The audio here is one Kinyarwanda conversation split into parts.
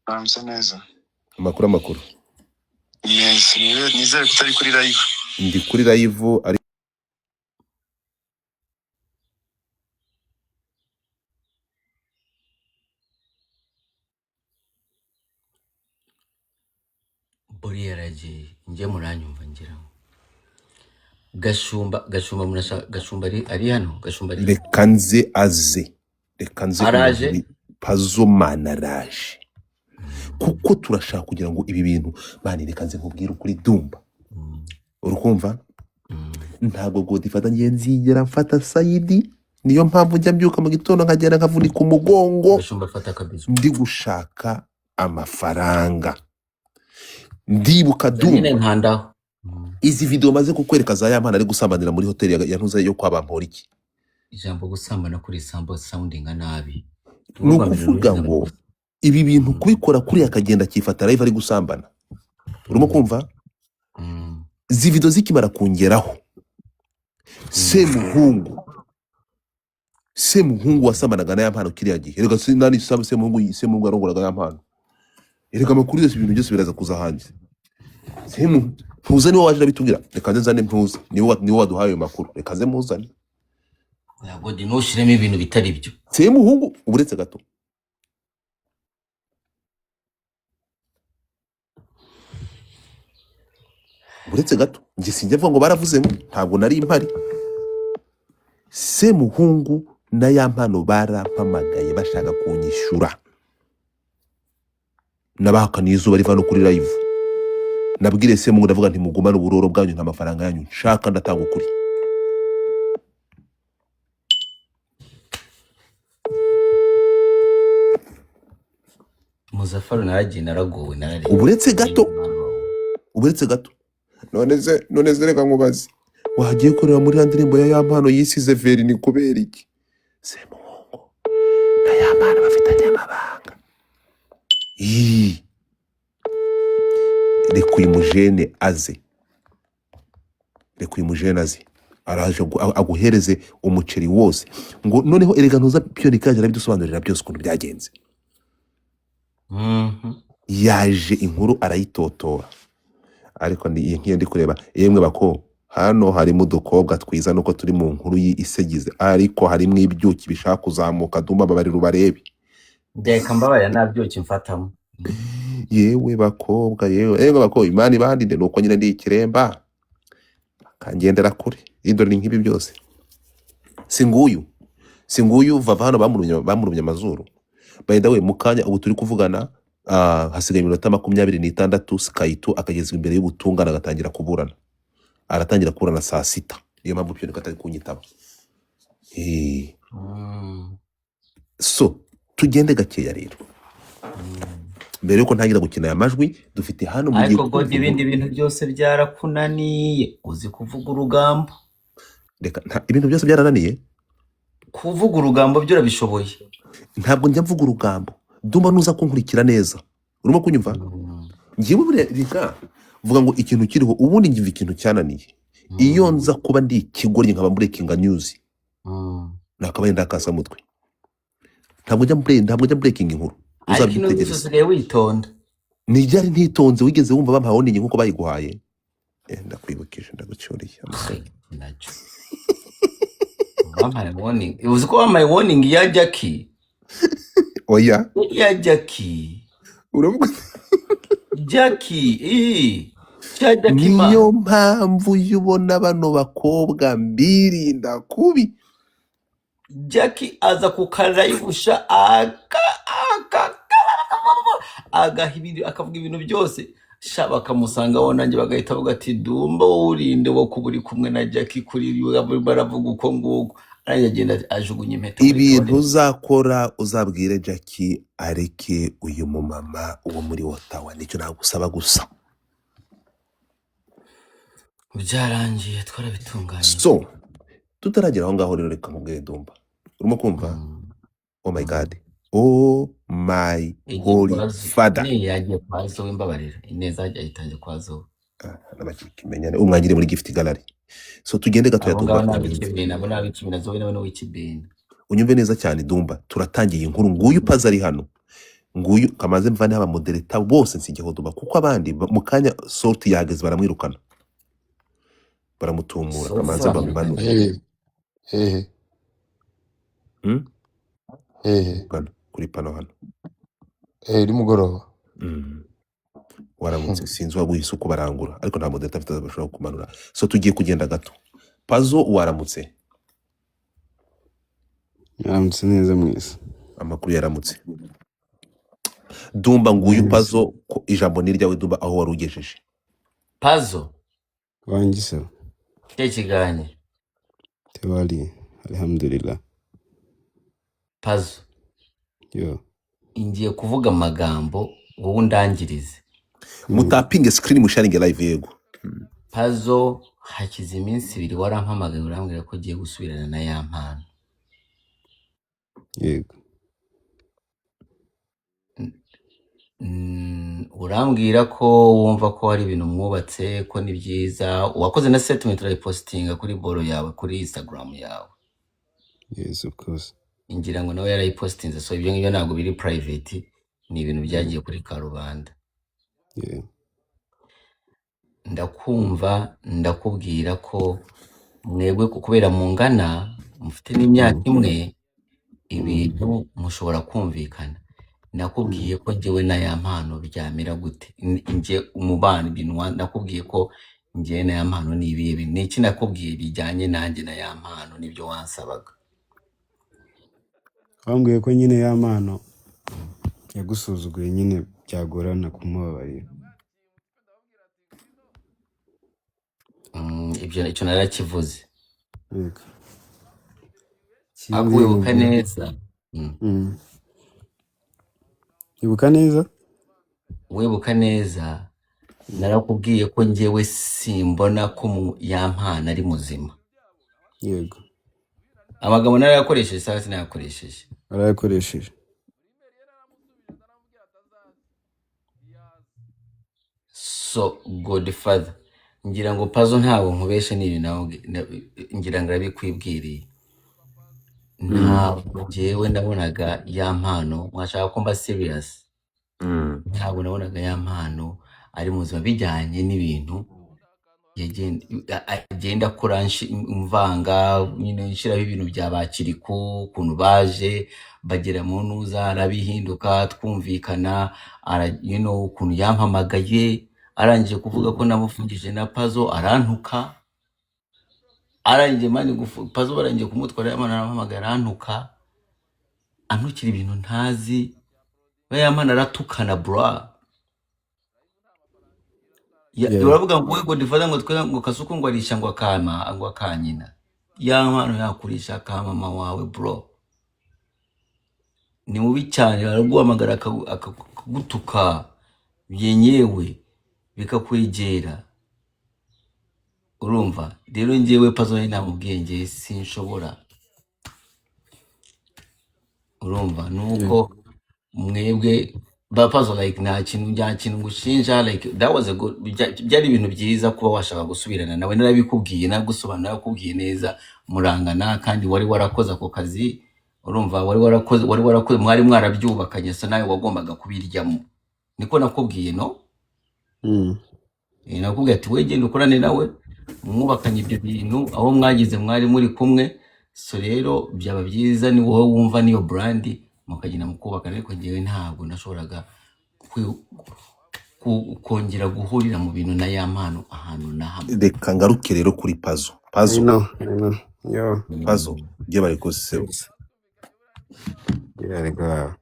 Uramutse neza. Amakuru amakuru. Neza. Nizere ko utari kuri live. Ndi kuri live ari. Buriya yaragiye, njye muranyumva ngira ngo Gashumba, Gashumba murashaka Gashumba ari hano, Gashumba ari Reka nze aze. Reka nze araje. umuntu Pazomana araje. Kuko turashaka kugira ngo ibi bintu bani, reka nze nkubwire ukuri Dumba. Urukumva? Ntabwo Godfather ngiye nzigera mfata sayidi, niyo mpamvu njya mbyuka mu gitondo nkagenda nkavunika umugongo Gashumba afata akabizu. ndi gushaka amafaranga. Ndibuka Nyine Dumba. nkandaho. Izi video maze kukwereka za Yampano ari gusambanira muri hoteli ya Ntuza yo kwa Bamporiki. Ijambo gusambana kuri sambo soundinga nabi. Ni Urwo rwa mbere ukuvuga rubizi ngo ibi bintu kubikora kuriya akagenda akifata live ari gusambana. Urimo kumva? Izi video zikimara kungeraho, Semuhungu wasambanaga na Yampano kiriya gihe. Erega nani Semuhungu yarongoraga Yampano. Erega amakuru yose ibintu byose biraza kuza hanze. Mpuza niwe waje arabitubwira. Reka nze nzane Mpuza. Niwe waduhaye ayo makuru. Reka nze muzane. Ntabwo ntushiremo ibintu bitari byo. Semuhungu uburetse gato. Uretse gato njye sinjya mvuga ngo baravuze ngo ntabwo nari mpari. Semuhungu na Yampano barampamagaye bashaka kunyishyura, nabahakaniye izuba riva no kuri live. Nabwire Semuhungu ndavuga nti mugumane uburoro bwanyu, nta mafaranga yanyu nshaka, ndatanga ukuri. Muzafaru naragiye naragowe nararebye. Uburetse gato, uburetse gato. None se reka nkubaze, wagiye kureba muri ya ndirimbo ya Yampano yisize verini kubera iki? Semuhungu na Yampano bafitanye amabanga. Ii, reka uyu mujene aze, reka uyu mujene aze, araje aguhereze umuceri wose. Ngo noneho erega ntuza piyoni kaje arabidusobanurira byose ukuntu byagenze. Yaje inkuru arayitotora, ariko iyi nkiyo ndi kureba yemwe bako, hano harimo udukobwa twiza nuko turi mu nkuru isegize, ariko harimo ibyuki bishaka kuzamuka. Dumba babarira ubarebe. Ndeka mbabarira nta byuki mfatamo. Yewe bakobwa, yewe bakobwa, Imana ibandinde nuko nyine ndi ikiremba kangendera kure. Idore ni nk'ibi byose. Singuyu vava hano bamurumye amazuru. By the way, mu kanya ubu turi kuvugana, hasigaye iminota 26 Skyto akagezwa imbere y'ubutungane agatangira kuburana. Aratangira kuburana saa 6, niyo mpamvu piyoni atari kunyitaba. So tugende gakeya rero. Mbere yuko ntangira gukina aya majwi dufite hano mu gihe Ariko God kumva ibindi inkuru. bintu byose byarakunaniye, uzi kuvuga urugambo. Reka ibintu byose byarananiye. Kuvuga urugambo byo urabishoboye. Ntabwo njya mvuga urugambo. Dumba nuza kunkurikira neza. Urimo kunyumva? Ngiye buriya reka vuga ngo ikintu kiriho ubundi ngiva ikintu cyananiye. Iyo nza kuba ndi ikigoryi nkaba breaking news, nakabaye ndakasa mutwe. Ntabwo njya breaking inkuru. Ariko ino minsi Uzabyitegereza. usigaye witonda. Ni ryari ntitonze wigeze wumva bampaye warning nkuko bayiguhaye? Ndakwibukije ndagucyuriye. Amusore. Nacyo. Wampaye warning. Uzi ko wampaye warning ya Jackie? Oya. Ya Jackie. Uravuga Jackie, cya Jackie man. Niyo mpamvu iyo ubona bano bakobwa mbirinda kubi. Jackie aza kukarayibusha aka aka agaha ibintu akavuga ibintu byose sha bakamusangaho nanjye bagahita bavuga ati Dumba wowe urinde wo kuba uri kumwe na Jackie kuri baravuga uko nguko, arangije agenda ajugunya impeta muri Ibintu toilette. uzakora uzabwire Jackie areke uyu mumama wo muri Ottawa, nicyo nagusaba gusa. Byarangiye twarabitunganyije. So tutaragera aho ngaho rero reka nkubwire Dumba. Urimo kumva? Oh my God. Oh my holy father. Ne yagiye kwa Zoe, mbabarira. Ineza ayitangiye kwa Zoe. N'abakimenyane umwangire muri gift gallery. So tugende gatoya Abo ngabo Dumba. ni ab'ikibina, abo ni ab'ikibina, Zoe nawe ni uw'ikibina. Unyumve neza cyane, Dumba, turatangiye inkuru. Nguyu Pazo ari hano, nguyu kamaze mvane abamodereta bose nsigeho Dumba, kuko abandi mu kanya sorti yahageze baramwirukana, baramutumura. Kamaze Sofa. bamanure. Hehe hehe? Hehe? Hano kuri pano hano. Eh, nimugoroba. Waramutse, sinzi uwaguhise uko barangura, ariko nta moderator afite bashobora kumanura, so tugiye kugenda gato. Pazo, waramutse? Mwaramutse neza mwese. Amakuru? Yaramutse. Dumba, nguyu Neza. Pazo, ko ijambo ni iryawe Dumba, aho wari ugejeje. Pazo. Wangi se. Cye kiganiro. Tewali, alhamdulillah. Pazo. Yo. Ngiye kuvuga amagambo, wowe undangirize. Mutapinge screen, musharinge live, yego. Pazo, hakize iminsi 2 warampamagaye urambwira ko ugiye gusubirana na ya mpano. Yego. Urambwira ko wumva ko hari ibintu mwubatse, ko ni byiza, wakoze na statement urayipositinga kuri boro yawe, kuri Instagram yawe. Yes, of course. Ngira ngo nawe yarayipositinze, so ibyo ngibyo ntabwo biri private, ni ibintu byagiye kuri karubanda. Ndakumva, ndakubwira ko mwebwe kubera mungana, mufite n'imyaka imwe, ibintu mushobora kumvikana. Nakubwiye ko njyewe na ya mpano byamera gute. Njye umubano, ibintu nakubwiye ko njyewe na ya mpano ni ibihe bintu, ni iki nakubwiye bijyanye nanjye na ya mpano nibyo wansabaga? Wambwiye ko nyine ya mpano yagusuzuguye, nyine byagorana kumubabarira. Ibyo icyo narakivuze. Yego. Ariko Ikindi wibuka nkubwira neza. Ibuka neza? Wibuka neza, narakubwiye ko njyewe simbona ko ya mpano ari muzima. Yego. Amagambo narayakoresheje cyangwa sinayakoresheje? Warayakoresheje. So Godfather, ngira ngo Pazo ntabwo nkubeshe, ni ibintu nawe ngira ngo arabikwibwiriye. Ntabwo njyewe nabonaga ya mpano, mwashaka ko mba serious, ntabwo nabonaga ya mpano ari muzima bijyanye n'ibintu agenda akora, mvanga nyine nshiraho ibintu bya ba Kiriku, ukuntu baje bagera mu ntuza arabihinduka, twumvikana, you know, ukuntu yampamagaye arangije kuvuga ko namufungije na Pazo arantuka, arangije mani Pazo barangije kumutwara, yamana arampamagaye arantuka, antukira ibintu ntazi. We yamana aratukana bra. Yeah. Uravuga ngo we Godfather, ngo twe ngo Kasuku ngo arisha ngo akama ngo akanyina, ya mpano yakurisha akamama wawe bro, ni mubi cyane, araguhamagara akagutuka byenyewe bikakwegera. Urumva rero njyewe Pazo nari namubwiye njye sinshobora, urumva? Yeah. Nuko mwebwe ba Pazo, like nta kintu ngushinja, like that was a good, byari ibintu byiza kuba washaka gusubirana nawe, narabikubwiye, nagusobanura, nakubwiye neza murangana, kandi wari warakoze ako kazi, urumva, wari warakoze, mwari mwarabyubakanye, so nawe wagombaga kubiryamo, niko nakubwiye, no? Nakubwiye ati we genda ukorane nawe, mwubakanye ibyo bintu, aho mwagize mwari muri kumwe, so rero byaba byiza ni wowe wumva niyo brand mukagenda mukubakana, ariko njyewe ntabwo nashoboraga kongera guhurira mu bintu na ya mpano ahantu na hamwe. Reka ngaruke rero kuri Pazo. I Pazo. know, I know. Yo. Pazo ibyo bari kose. Yes. Yeah, reka.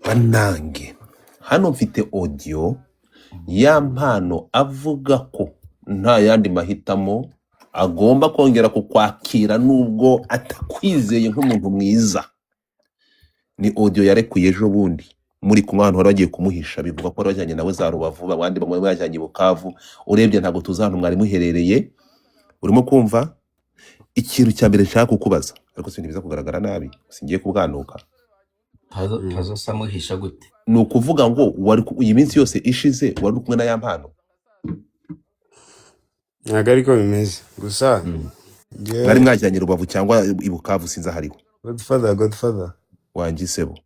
Banange, hano mfite audio ya mpano avuga ko nta yandi mahitamo, agomba kongera kukwakira nubwo atakwizeye nk'umuntu mwiza. Ni audio yarekuye ejo bundi muri kumwe ahantu wari wagiye kumuhisha, bivuga ko wari wajyanye nawe za Rubavu, abandi bamwe bajyanye i Bukavu. Urebye ntabwo tuzi ahantu mwari muherereye. Urimo kumva? Ikintu cya mbere nshaka kukubaza, ariko si biza kugaragara nabi, singiye kubwanuka. Pazo, Pazo samuhisha gute? Ni ukuvuga ngo wari iyi minsi yose ishize wari uri kumwe na ya mpano? Ntabwo ariko bimeze gusa. Mwari Njyewe mwajyanye Rubavu cyangwa i Bukavu, sinzi ahariho. Godfather, Godfather, Wanjye isebo.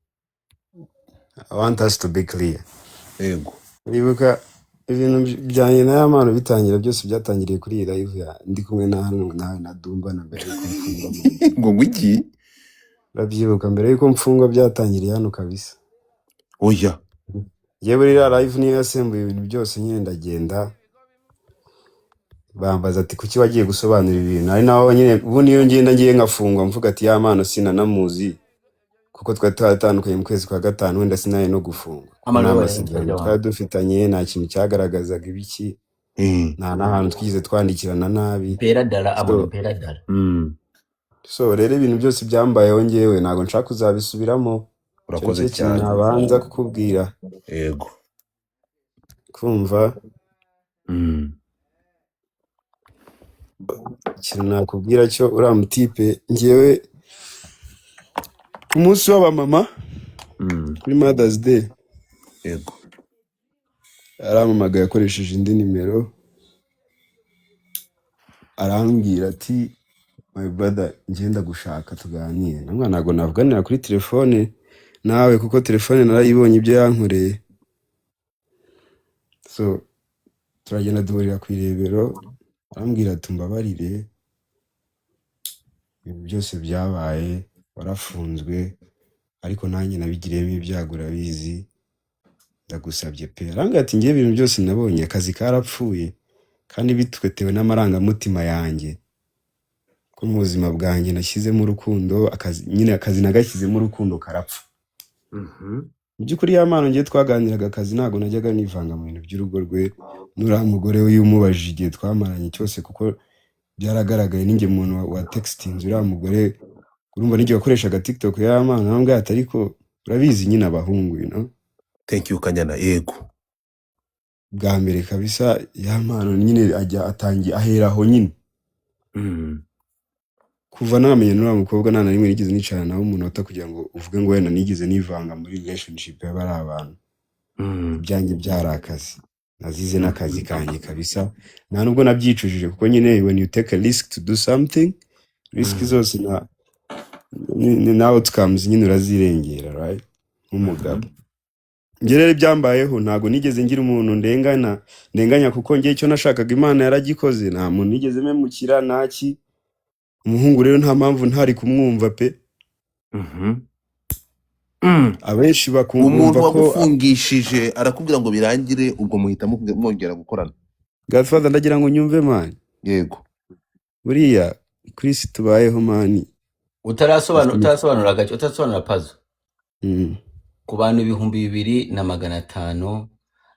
I want us to be clear. Yego. Uribuka ibintu byanjye na Yampano bitangira, byose byatangiriye kuri iyi live ya ndi kumwe na hano nawe na Dumba na mbere yuko mfungwa mu Ngo ngwiki? Urabyibuka mbere yuko mfungwa byatangiriye hano kabisa. Oya. Njyewe buri iriya live niyo yasembuye ibintu byose nyine. Ndagenda, bambaza ati: "Kuki wagiye gusobanura ibintu?" Ari naho nyine ubu niyo ngenda ngiye nkafungwa mvuga ati Yampano sinanamuzi, kuko twari twaratandukanye mu kwezi kwa gatanu, wenda sinari no gufungwa kuko nta Amaruwa masezerano twari dufitanye, nta kintu cyagaragazaga ibiki, nta n'ahantu twigeze twandikirana nabi. Mpera dara abona So, mpera dara. So rero ibintu byose byambayeho ngewe ntabwo nshaka kuzabisubiramo. Icyo Urakoze nicyo kintu cyane. nabanza kukubwira. Yego. Kumva ikintu nakubwira cyo, uriya mutipe ngewe ku munsi w'abamama, kuri Mother's Day, arampamagaye akoresheje indi nimero, arambwira ati: "My brother, ngenda gushaka tuganire." Namwe ntabwo navuganira kuri telefone nawe kuko telefone narayibonye ibyo yankoreye. So turagenda duhurira ku Irebero, arambwira ati: "Mbabarire ibintu byose byabaye, warafunzwe ariko nanjye nabigiriyemo ibyago, urabizi, ndagusabye pe." Arambwira ati: "Ngewe ibintu byose nabonye, akazi karapfuye kandi bitwetewe n'amarangamutima yanjye, ko mu buzima bwanjye nashyizemo urukundo, akazi nyine, akazi nagashyizemo urukundo karapfa." Mu by'ukuri Yampano ngiye twaganiraga akazi, ntabwo najyaga nivanga mu bintu by'urugo rwe n'uriya mugore we. Iyo umubajije igihe twamaranye cyose, kuko byaragaragaye ninjye muntu wa textinze uriya mugore, urumva n'igihe wakoreshaga TikTok Yampano, arambwira ati: "Ariko urabizi nyine abahungu." Thank you, Kanyana, yego. Bwa mbere kabisa Yampano nyine ajya atangiye ahera aho nyine. Kuva namenya n'uriya mukobwa, nta na rimwe nigeze nicarana nawe umunota kugira ngo uvuge ngo wenda nigeze nivanga muri relationship y'abari abantu. Ibyanjye byari akazi, nazize n'akazi kanjye kabisa. Nta nubwo nabyicujije, kuko nyine when you take a risk to do something, risk zose na na outcomes nyine urazirengera, right, nk'umugabo. Njye rero ibyambayeho ntabwo nigeze ngira umuntu ndenganya, kuko njye icyo nashakaga Imana yaragikoze. Nta muntu nigeze memukira ntaki. Umuhungu rero nta mpamvu ntari kumwumva pe. Abenshi Umuntu bakumva ko wagufungishije arakubwira ngo birangire, ubwo muhita mwongera gukorana? Godfather, ndagira ngo nyumve man. Yego. Buriya kuri isi tubayeho man, Utarasobanura dufite utarasobanura agace, utarasobanura pazo. Ku bantu 2500,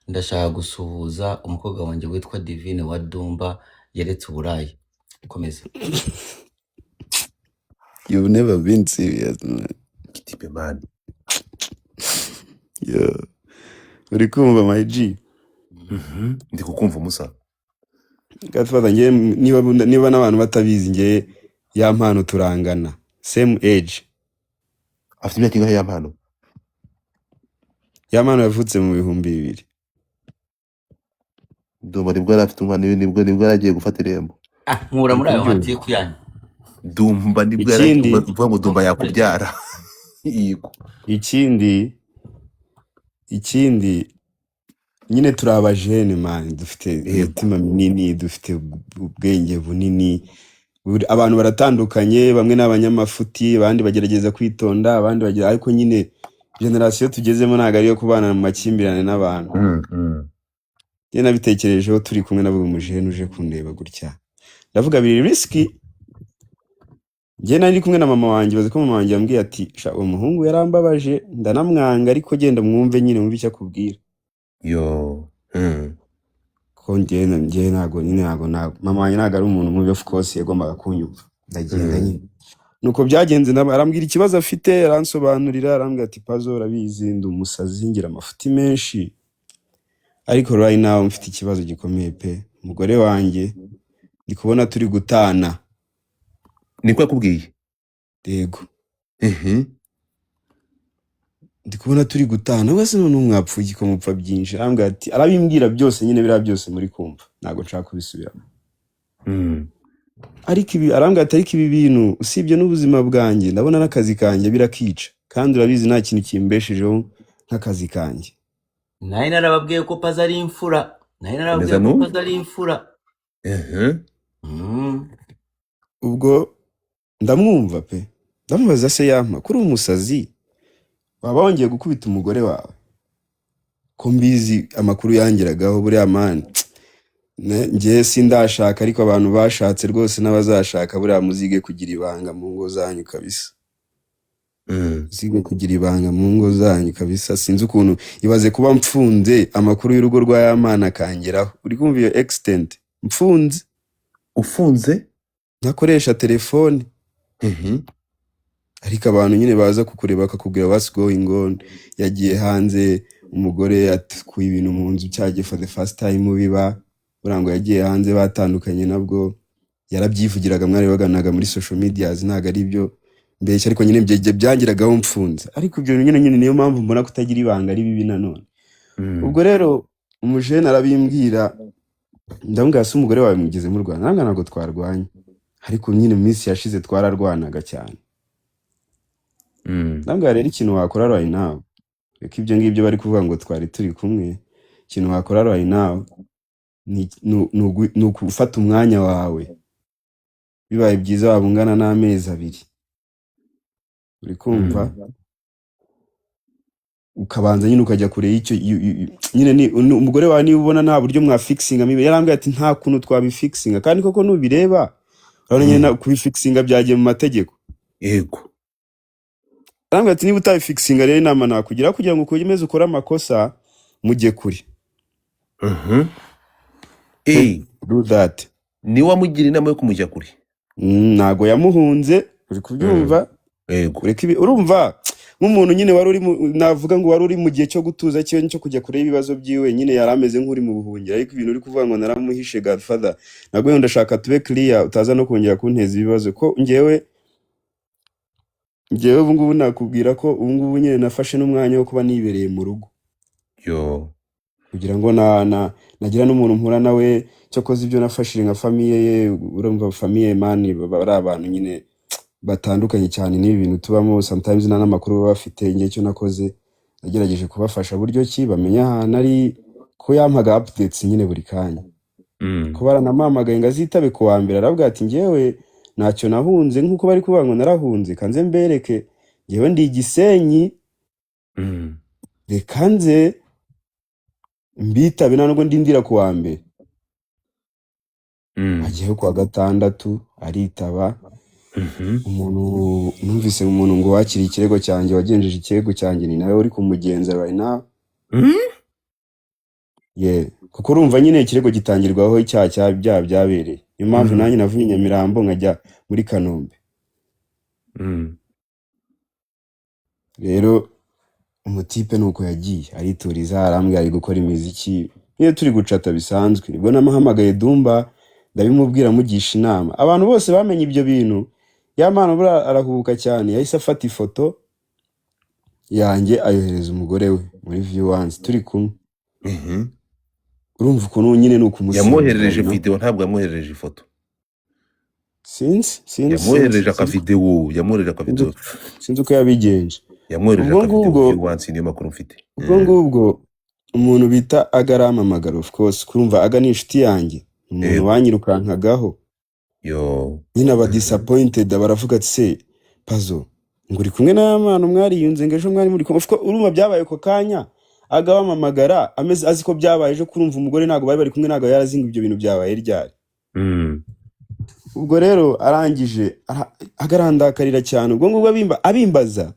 ndashaka gusuhuza umukobwa wanjye witwa Divine wa Dumba yaretse uburaya. Komeza. You've never been serious, man. Kitipe man. Yo. Uri kumva, my G? Mhm. Ndi kukumva umusa. Godfather, njye niba n'abantu batabizi, njye Yampano turangana, same age. Afite imyaka ingahe Yampano? Yampano yavutse mu 2000. Ndumva nibwo yari afite umwana, nibwo yari agiye gufata irembo. Ah, nkura Uri muri ayo kubyumva? matiku yanyu. Dumba nibwo yari Ikindi uvuga ngo Dumba yakubyara, yego. Ikindi nyine turi abajene man, dufite imitima minini, dufite ubwenge bunini. Abantu baratandukanye, bamwe ni abanyamafuti, abandi bagerageza kwitonda, abandi bagira, ariko nyine generation tugezemo ntabwo ari iyo kubana mu makimbirane n'abantu. Njye nabitekerejeho turi kumwe navuga umujene uje kundeba gutya, ndavuga biri risky. Njye nari kumwe na mama wanjye, bazi ko mama wanjye yambwiye ati: "Sha, uwo muhungu yarambabaje, ndanamwanga, ariko genda mwumve nyine, mwumve icyo akubwira." Yo. Ko njye ntabwo nyine ntabwo mama wanjye ntabwo ari umuntu mubi, of course yagombaga kunyumva. Ndagenda nyine, nuko byagenze, arambwira ikibazo afite, aransobanurira, arambwira ati: "Pazo, urabizi ndi umusazi, ngira amafuti menshi, ariko right now mfite ikibazo gikomeye pe, umugore wanjye ndi kubona turi gutana." Niko yakubwiye? Yego. "Ndi kubona turi gutana wese, none mwapfuye ko mupfa byinshi?" Arambwira ati, arabimbwira byose nyine, biriya byose muri kumva, ntabwo nshaka kubisubiramo. Ariko ibi, arambwira ati: "Ariko ibi bintu, usibye n'ubuzima bwanjye, ndabona n'akazi kanjye birakica, kandi urabizi nta kintu kimbeshejeho nk'akazi kanjye." Nari narababwiye ko Pazo ari imfura, nari narababwiye Komeza ko numve. Pazo ari imfura. Ubwo ndamwumva pe, ndamubaza: "Se yampa kuri umusazi, waba wongeye gukubita umugore wawe, ko mbizi amakuru yangeragaho?" Buriya man, njye sindashaka, ariko abantu bashatse rwose n'abazashaka, buriya muzige kugira ibanga mu ngo zanyu kabisa. Muzige kugira ibanga mu ngo zanyu kabisa. Sinzi ukuntu, ibaze kuba mfunze, amakuru y'urugo rwa Yamana akangeraho. Uri kumva iyo extent? Mfunze. Ufunze? Ntakoresha telefone, ariko abantu nyine baza kukureba bakakubwira what's going on. Yagiye hanze, umugore atukuye ibintu mu nzu, cyagiye for the first time biba. Buriya ngo yagiye hanze batandukanye, nabwo yarabyivugiraga, mwari baganaga muri social medias, ntabwo ari byo mbeshya, ariko nyine byangiragaho mfunze. Ariko ibyo nyine niyo mpamvu mbona kutagira ibanga ari bibi nanone. Ubwo rero umujene arabimbwira, ndamubwira: "Se umugore wawe mugeze mu Rwanda?" Ntabwo twarwanye, ariko nyine mu minsi yashize twararwanaga cyane. Ndamubwira: "Rero ikintu wakora right now, reka ibyo ngibyo bari kuvuga ngo twari turi kumwe, ikintu wakora right now ni ukufata umwanya wawe, bibaye byiza waba ungana n'amezi 2, uri kumva, ukabanza nyine ukajya kure y'icyo nyine ni umugore wawe, niba ubona nta buryo mwafixinga." Yarambwiye ati: "Nta kuntu twabifixinga." Kandi koko nubireba urabona nyine kubifixinga byagiye mu mategeko. Arambwira ati: "Niba utabifixinga rero, inama nakugira, kugira ngo ukomeze ukore amakosa, mujye kure." Do that. Niwe wamugira inama yo kumujya kure? Ntago yamuhunze, uri kubyumva? Yego. Ureka ibi, urumva nk'umuntu nyine wari uri navuga ngo wari uri mu gihe cyo gutuza cyo kujya kure y'ibibazo byiwe, nyine yari ameze nk'uri mu buhungiro. Ariko ibintu uri kuvuga ngo naramuhishe, Godfather, nabwo wenda ndashaka tube clear, utaza no kongera kunteza ibibazo, ko njyewe ubu ngubu nakubwira ko ubu ngubu nyine nafashe n'umwanya wo kuba nibereye mu rugo Yo. kugira ngo na nagira n'umuntu mpura nawe. Cyakoze ibyo nafashije nka famille ye, urumva famille man baba ari abantu nyine batandukanye cyane n'ibi bintu tubamo, sometimes nta n'amakuru baba bafite. Njye icyo nakoze, nagerageje kubafasha buryo ki bamenya ahantu ari, ko yampaga updates nyine buri kanya, ko baranamuhamagaye ngo azitabe ku wa mbere. Aravuga ati: "Njyewe ntacyo nahunze nk'uko bari kuvuga ngo narahunze, kanze mbereke, njyewe ndi Igisenyi, reka nze mbitabe, nta nubwo ndindira ku wa mbere." Agiyeho ku wa gatandatu aritaba. Umuntu numvise, umuntu ngo wakiriye ikirego cyanjye, wagenjeje ikirego cyanjye, ni nawe uri kumugenza right now. Yeah. Kuko urumva nyine ikirego gitangirwaho icyaha cya byaha byabereye. Niyo mpamvu nanjye navuye i Nyamirambo nkajya muri Kanombe. Rero umutipe nuko yagiye arituriza, arambwira ari gukora imiziki, niyo turi gucata bisanzwe. Nibwo namuhamagaye Dumba, ndabimubwira, mugisha inama. Abantu bose bamenye ibyo bintu, ya mpano buriya arahubuka cyane, yahise afata ifoto yanjye ayohereza umugore we muri view once turi kumwe. Urumva ukuntu nyine ni ukumusimbura. Yamwoherereje you know? video, ntabwo yamwoherereje ifoto. Sinzi, sinzi, sinzi. Yamwoherereje Sinzi. akavidewo, yamwoherereje akavidewo. Sinzi uko yabigenje. Yamwoherereje Ubwo akavidewo ngubwo view once, niyo makuru mfite. ubwo ngubwo umuntu bita Aga arampamagara. Of course kurumva Aga ni inshuti yanjye, umuntu wanyirukankagaho. Yo. Nyine aba disappointed, baravuga ati: "Se Pazo, ngo uri kumwe n'Amana, mwariyunze, ngo ejo mwari muri kumwe?" Of course, urumva byabaye ako kanya, Aga bampamagara ameze azi ko byabaye ejo. Kurumva umugore ntabwo bari bari kumwe, ntabwo yarazi ngo ibyo bintu byabaye ryari. Ubwo rero arangije agarandakarira cyane. Ubwo ngubwo abimbaza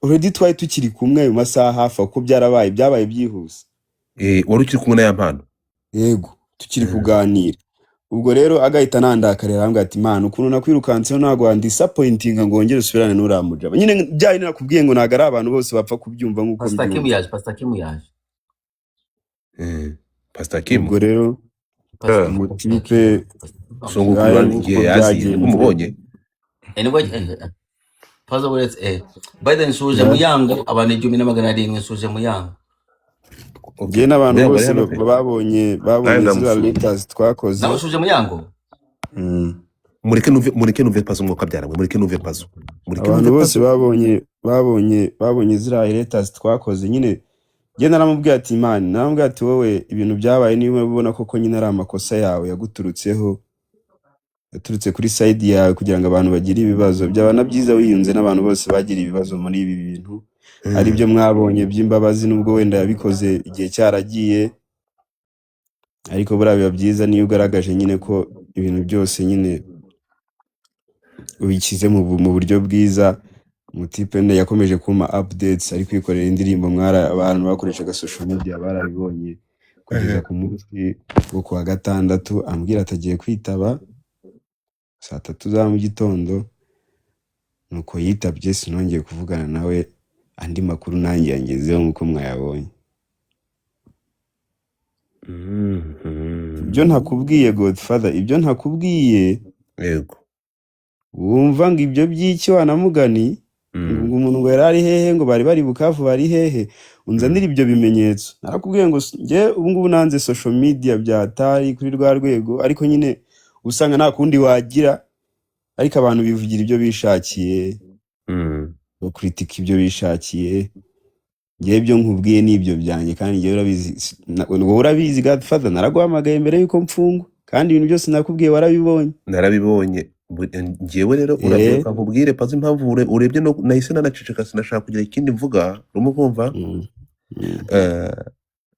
already twari tukiri kumwe ayo masaha hafi aho, kuko byabaye byihuse. Wari ukiri kumwe na ya mpano? Yego, tukiri kuganira. Ubwo rero agahita anandakarira, arambwira ati: "Mana, ukuntu nakwirukanseho, ntabwo wandisappointinga ngo wongere usubirane n'uriya mujama." Nyine bya bindi nakubwiye ngo ntabwo ari abantu bose bapfa kubyumva nk'uko Pastor Kim mbyumva. yaje, Pastor Kim yaje. Pastor Kim. Ubwo rero Pastor Kim, Pastor umutipe Kim. Songa ngayo ukura nguko igihe yaziye nibwo byagenze. umubonye. Nibwo Pazo uretse Biden nshuje Muyango, abantu 1700, nshuje Muyango. Okay. Njye n'abantu Muyango ari bose hano se? babonye Nawe ziriya ndamusuye. letters twakoze. Nawe ushuje Muyango? Mm. Mureke numve, mureke numve Pazo. Umwuka byaramwe, mureke numve Pazo, mureke Abantu numve bose Pazo. Babonye ziriya letters twakoze nyine. Njye naramubwiye ati: "Man," naramubwiye ati: "wowe ibintu byabaye, niba ubona koko nyine ari amakosa yawe yaguturutseho, yaturutse kuri side yawe kugira ngo abantu bagire ibibazo, byaba na byiza wiyunze n'abantu bose bagira ibibazo muri ibi bintu, ari byo mwabonye by'imbabazi, nubwo wenda yabikoze igihe cyaragiye, ariko buriya biba byiza niyo ugaragaje nyine ko ibintu byose nyine ubishyize mu buryo bwiza." Umutipe nde yakomeje kumpa updates, ari kwikorera indirimbo, mwara abantu bakoreshaga social media barabibonye, kugeza ku munsi wo kuwa gatandatu ambwira ati agiye kwitaba saa 3 za mu gitondo. Nuko yitabye, sinongeye kuvugana nawe. Andi makuru nanjye yangezeho nk'uko mwayabonye. Ibyo ntakubwiye, Godfather, ibyo ntakubwiye, wumva ngo ibyo by'iki wanamugani ngo umuntu ngo yari ari hehe, ngo bari bari Bukavu, bari hehe, unzanire ibyo bimenyetso. Narakubwiye ngo njye ubu ngubu nanze social media byatari kuri rwa rwego, ariko nyine usanga nta kundi wagira, ariko abantu bivugira ibyo bishakiye, bakritika ibyo bishakiye. Njyewe ibyo nkubwiye ni ibyo byanjye, kandi njyewe urabizi, wowe urabizi Godfather, naraguhamagaye mbere yuko mfungwa, kandi ibintu byose nakubwiye warabibonye. Narabibonye. Njyewe rero urabyibuka, nkubwire Pazo, impamvu urebye no nahise nanaceceka, sinashaka kugira ikindi mvuga, urimo kumva?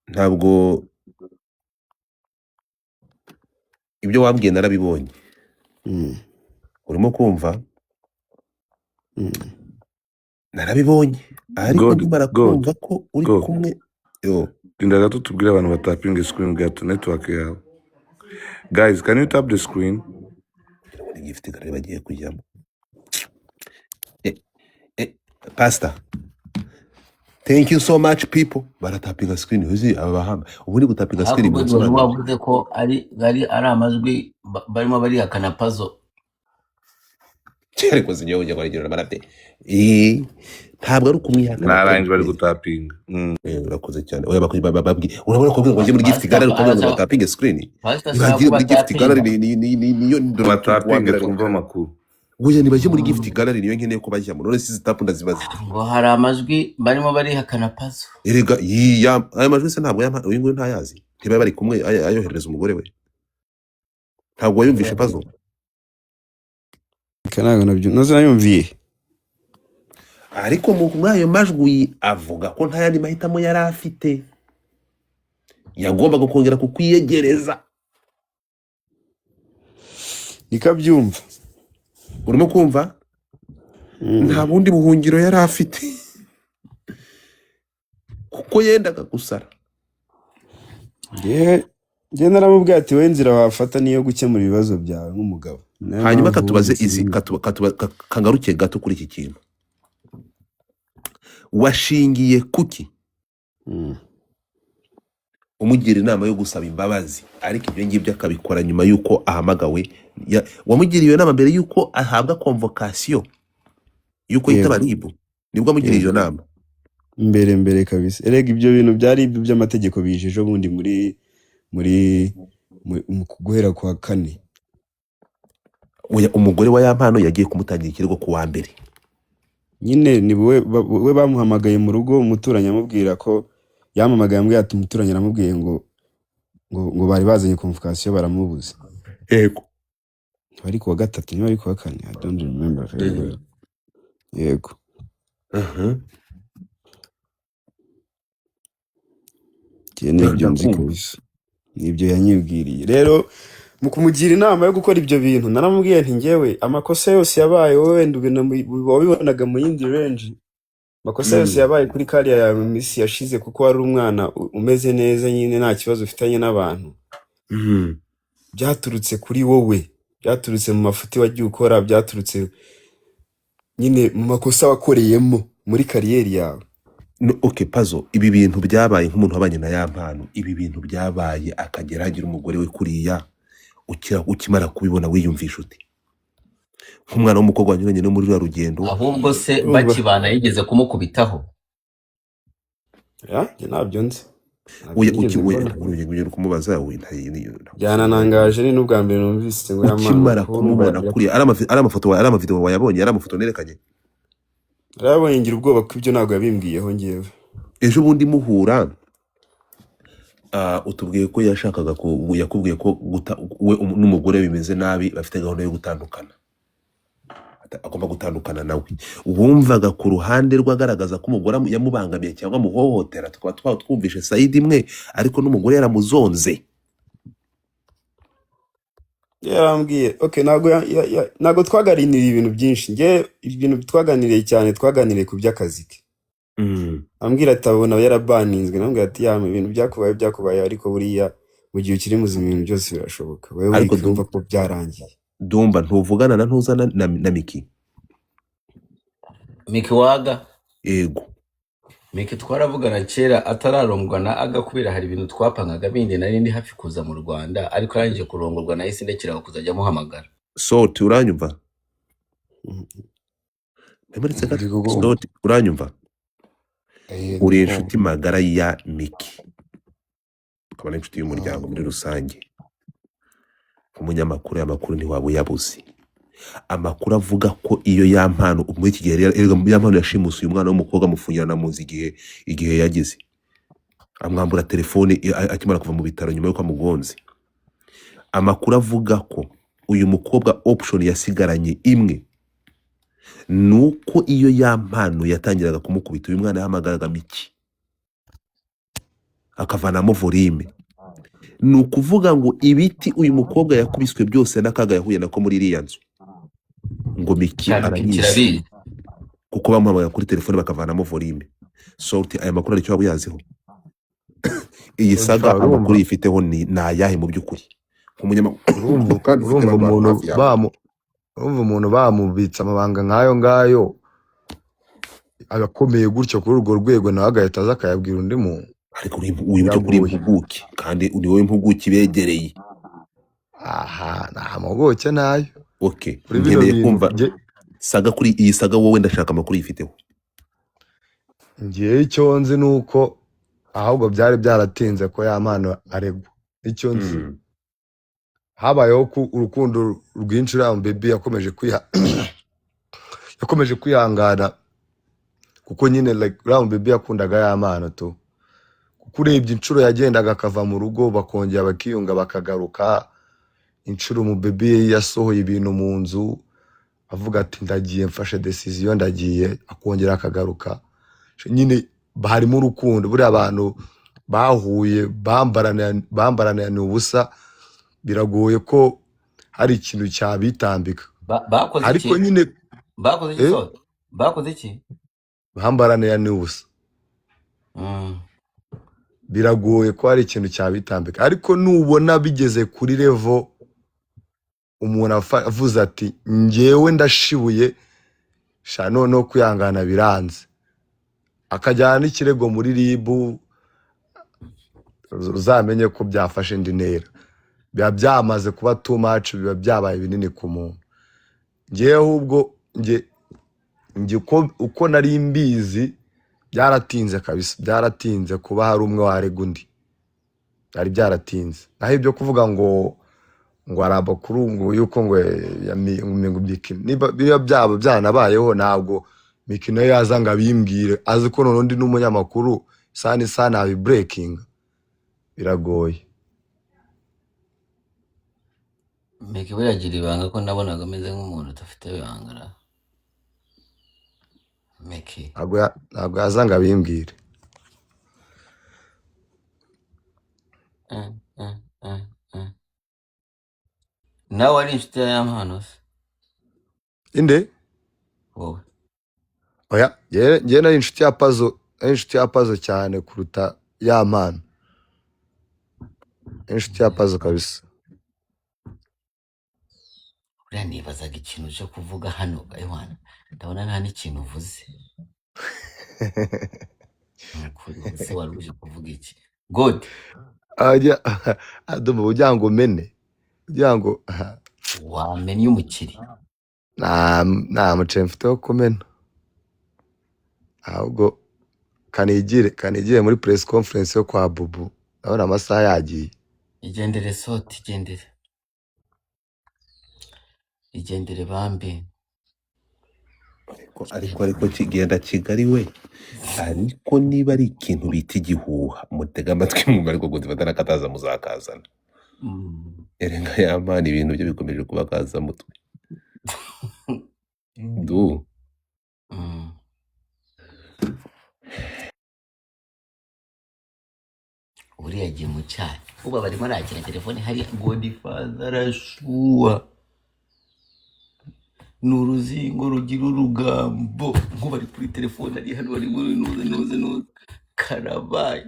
Ntabwo ibyo wambwiye narabibonye, urimo kumva? Narabibonye, ariko God, nkimara God, kumva ko uri God. kumwe yo. Linda gato, tubwire abantu batapinga screen gato, network yawe. Guys, can you tap the screen? Kugira ngo ni gift gallery bagiye kujyamo. Pastor, thank you so much. People baratapinga screen, uzi aba bahanga ubundi gutapinga Ariko screen God, wari bisobanura wavuze ko ari amajwi barimo barihakana Pazo. Ariko sinjye ujya kwarigira marate, ntabwo ari ukumwihakana. Narangije bari gutapinga. Urakoze cyane. Oya, babwi urabona ko ngo njye muri gift Pastor gallery ukabwira ngo arasaba batapinge screen. Pastor asaba ko Ntibagire muri gift gallery. batapinga. Ni niyo dore turi kuwa Batapinge mbere, ariko twumve amakuru. Oya, nibajye muri gift gallery, niyo nkeneye ko bajyamo. None si zitapu ndazibaza. Ngo hari amajwi barimo barihakana Pazo. Erega yiya aya majwi se ntabwo yampa uyu nguyu ntayazi, ntiba bari kumwe ayoherereza umugore we, ntabwo wayumvishe Pazo? Reka, ntabwo nabyo noze nayumviye. Ariko muri ayo majwi avuga ko nta yandi mahitamo yari afite, yagombaga kongera kukwiyegereza. Nikabyumva. Urimo kumva? Nta bundi buhungiro yari afite kuko yendaga gusara. Njye naramubwiye ati: "Wowe inzira wafata niyo gukemura ibibazo byawe nk'umugabo." Niyo Hanyuma mpamvu katubaze wumvise izi nyine. Kangaruke gato kuri iki kintu washingiye kuki umugira inama yo gusaba imbabazi, ariko ibyo ngibyo akabikora nyuma y'uko ahamagawe? Wamugiriye iyo nama mbere y'uko ahabwa convocation, y'uko yitaba Yego. RIB, nibwo amugiriye iyo Yego. nama? Mbere mbere kabisa. Erega ibyo bintu byari ibyo by'amategeko bije ejo bundi muri mu guhera kuwa kane. Oya, umugore wa Yampano yagiye kumutangira ikirego ku wa mbere. Nyine ni we bamuhamagaye mu rugo, umuturanyi amubwira ko yampamagaye, ambwira ati umuturanyi aramubwiye ngo bari bazanye convocation baramubuza. Niba ari kuwa gatatu, niba ari kuwa kane, I don't remember very well. Yego. Njye nibyo nzi Ndakumva. kabisa, nibyo yanyibwiriye. Rero mu kumugira inama yo gukora ibyo bintu, naramubwiye nti: "Njyewe amakosa yose yabaye, wowe wenda wabibonaga mu yindi range, amakosa yose yabaye kuri kariya yawe mu minsi yashize, kuko wari umwana umeze neza nyine, nta kibazo ufitanye n'abantu, byaturutse kuri wowe, byaturutse mu mafuti wagiye ukora, byaturutse nyine mu makosa wakoreyemo muri career yawe." No, okay Pazo, ibi bintu byabaye, nk'umuntu wabanye na Yampano, ibi bintu byabaye akagera agira umugore we kuriya, ukimara kubibona wiyumvisha ute, nk'umwana w'umukobwa wanyuranye no muri ruriya rugendo? Ahubwo se Urumva? bakibana yigeze kumukubitaho? Ya, njye ntabyo nzi. Ntabyo Oya, nigeze uki oya, mbona. uri kumubaza we Byananangaje, ni n'ubwa mbere numvise ngo Yampano, ukimara kuko urumva kumubona kuriya ari amafoto ari amavideo wayabonye, ari amafoto nerekanye. Yarabonye, ngira ubwoba ko ibyo ntabwo yabimbwiyeho ngewe. Ejo bundi muhura, utubwiye ko yashakaga yakubwiye ko guta, we n'umugore bimeze nabi, bafite gahunda yo gutandukana, agomba gutandukana nawe. Wumvaga ku ruhande rwe agaragaza ko umugore yamubangamiye cyangwa amuhohotera, tukaba twaba twumvishe side imwe, ariko n'umugore yaramuzonze. Yarambwiye, okay, ntabwo ntabwo twaganiriye ibintu byinshi. Nge ibintu twaganiriye cyane, twaganiriye ku by'akazi ke. Ambwira ati abona yarabaninzwe, nambwira ati yama ibintu byakubaye byakubaye, ariko buriya mu gihe ukiri muzima ibintu byose birashoboka, wowe Ariko wikumva ko byarangiye. Dumba, ntuvugana na ntuza na Miki? Miki waga? Ego. Miki twaravugana kera atararongwa na Aga, kubera hari ibintu twapangaga bindi, nari ndi hafi kuza mu Rwanda, ariko arangije kurongorwa nahise ndekera kuzajya amuhamagara. Soti, uranyumva? Ntimuretse gato. Ndi kukumva. Soti, uranyumva? Eh, ndi Uri kumva. inshuti magara ya Miki, ukaba n'inshuti y'umuryango muri rusange. Nk'umunyamakuru, aya makuru ntiwaba uyabuze. Amakuru avuga ko iyo Yampano muri iki gihe rero, erega Yampano yashimuse uyu mwana w'umukobwa, amufungirana mu nzu igihe yagize, amwambura telefone akimara kuva mu bitaro nyuma y'uko amugonze. Amakuru avuga ko uyu mukobwa option yasigaranye imwe ni uko iyo Yampano yatangiraga kumukubita, uyu mwana yahamagaraga Miki akavanamo volume. Ni ukuvuga ngo ibiti uyu mukobwa yakubiswe byose n'akaga yahuye nako muri iriya nzu, ngo Miki Cyane arabizi, kirabizi, kuko bamuhamagara kuri telefone bakavanamo volume. Soti, aya makuru aricyo waba uyaziho? Iyi saga Urumva amakuru yifiteho ni ayahe mu by'ukuri nk'umunyamakuru urumva kandi ufite urumva abantu umuntu hafi yawe? Urumva umuntu bamubitse amabanga nk'ayo ngayo akomeye gutyo kuri urwo rwego, nawe agahita aza akayabwira undi muntu. Ariko wibuke ko uri Biragoye. impuguke, kandi ni wowe impuguke ibegereye. Aha nta mpuguke nayo Okay, kuri bino nkeneye bintu. Kumva saga, kuri iyi saga wowe ndashaka amakuru yifiteho. Ngewe icyo nzi ni uko ahubwo byari byaratinze ko Yampano aregwa. Icyo nzi, habayeho ko urukundo rwinshi, uriya baby yakomeje kwihangana, kuko nyine like uriya baby yakundaga Yampano tu, kuko urebye inshuro yagendaga akava mu rugo, bakongera bakiyunga, bakagaruka, inshuro mu baby yasohoye ibintu mu nzu avuga ati ndagiye, mfashe decision, ndagiye, akongera akagaruka. Nyine harimo urukundo. Buriya abantu bahuye bambarana ubusa, biragoye ko hari ikintu cyabitambika. Bakoze Ariko iki? nyine Bakoze iki? Eh? Sota, bakoze iki? Bambarana ni ubusa. Biragoye ko hari ikintu cyabitambika, ariko nubona bigeze kuri level umuntu avuze ati njyewe ndashibuye sha, noneho kwihangana biranze, akajyana n'ikirego muri RIB, uzamenye ko byafashe indi ntera, biba byamaze kuba too much, biba byabaye binini ku muntu. Ngewe ahubwo nge uko nari mbizi, byaratinze kabisa, byaratinze kuba hari umwe warega undi, byari byaratinze. Naho ibyo kuvuga ngo hari amakuru ngo yuko ngo ngo Miki, niba biba byaba byanabayeho, ntabwo Miki nayo yaza ngo abimbwire azi ko noneho undi n'umunyamakuru sani sani abiburekinga, biragoye. Miki buriya agira ibanga, ko nabonaga ameze nk'umuntu udafite ibanga ra Miki? Ntabwo yaza ngo abimbwire. Nawe ari inshuti ya Yampano se? Inde? Wowe. Oya, njyewe nari inshuti ya Pazo, nari inshuti ya Pazo cyane kuruta Yampano. Nari inshuti ya Pazo kabisa. Buriya nibazaga ikintu cyo kuvuga hano, ewana ndabona nta n'ikintu uvuze. Ni ukuri ese wari uje kuvuga iki, God? Ajya aduma ugira ngo mene ugira ngo Wamennye umukiri. Nta muceri mfite wo kumena ahubwo. Kanigire muri press conference yo kwa Bubu, ndabona amasaha yagiye. Igendere soti, igendere, igendere bambi. Ariko kigenda Kigali we, ariko niba ari ikintu bita igihuha, mutega amatwi mwumva, ariko Godfather nakataza muzakazana. Erega Yampano ibintu bye bikomeje kuba kaza mutwe du. Uriya agiye mu cyayi, ubu barimo arakira telefone hariya. Godfather arashuha, ni uruzingo rugira urugambo, nk'ubu ari kuri telefone, ari hano, ari muri nuze nuze nuze, karabaye.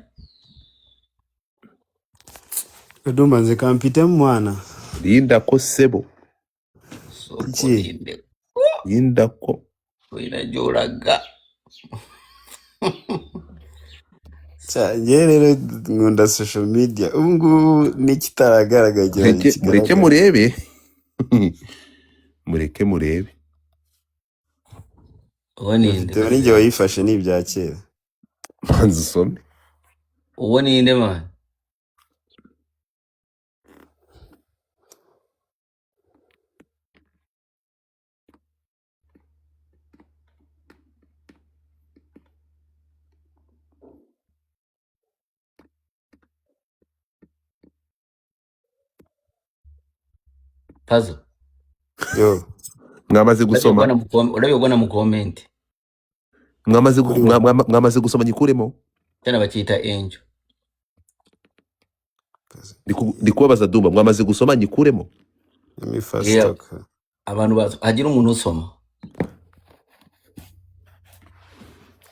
Dumba nze kampitemu mwana. Linda ko sebo. Soko. Iki? Linde. Linda ko. Wirajyoraga. Njye rero nkunda social media, ubu ngubu n'ikitaragaragara gihora mureke mureke kigaragara. Murebe, mureke murebe. Uwo ninde? Video ninjye wayifashe, ni ibya kera. Manza usome. Uwo ninde man? Pazo. Yo. Mwamaze gusoma? Urabibona mu comment. Mwamaze Kuri mwamaze gusoma nyikuremo? Cyane bakita Angel. Ndi kubabaza Dumba, mwamaze gusoma nyikuremo? Let me first Yeah. talk. Abantu bazo hagira umuntu usoma.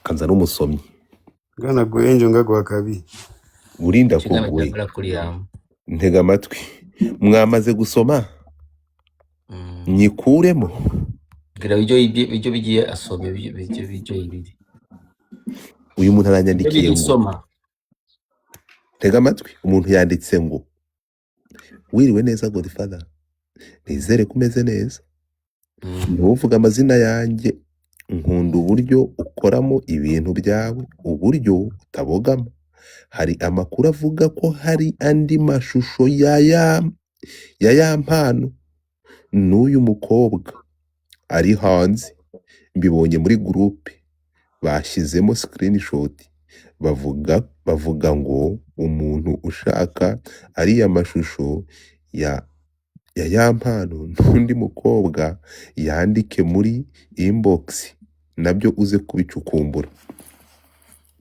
Kanza n'umusomyi. Gana guhenje ngaguha kabi. Urinda Kigana kuguye. cyakora kuri yamu. Ntega amatwi, mwamaze gusoma nyikuremo? Bwira ibyo ibyo bigiye asoma ibyo ibiri. Uyu muntu Ibyo aranyandikiye ngo bigisoma. Tega amatwi, umuntu yanditse ngo: "Wiriwe neza Godfather, nizere ko umeze neza. Ntuvuge amazina yanjye, nkunda uburyo ukoramo ibintu byawe, uburyo utabogama. Hari amakuru avuga ko hari andi mashusho ya Yampano n'uyu mukobwa ari hanze. Mbibonye muri groupe bashyizemo screenshot, bavuga ngo umuntu ushaka ariya mashusho ya Yampano n'undi mukobwa yandike muri inbox, nabyo uze kubicukumbura."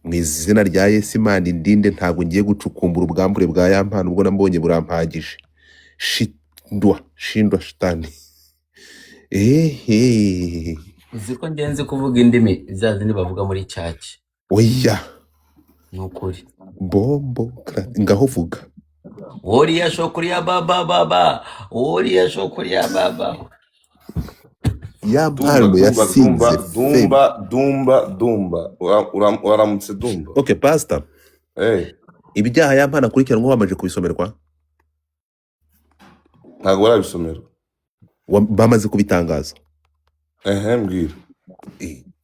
Mu izina rya Yesu, Imana indinde, ntabwo ngiye gucukumbura ubwambure bwa Yampano, ubwo nambonye burampagije. Shindwa shindwa shitani, ehe. Uzi ko ngenzi kuvuga indimi za zindi bavuga muri church? Oya. Ni ukuri. Bombo ngaho vuga. Woriya shokuriya baba baba woriya shokuriya baba. Ya Dumba mpano Dumba Dumba yasinze fame. Dumba Dumba Dumba. Waramutse Dumba. Okay pastor. Eh, Ibyaha ya mpano akurikiranwaho bamaze kubisomerwa? Ntabwo barabisomerwa. Bamaze kubitangaza. Ehe, mbwira.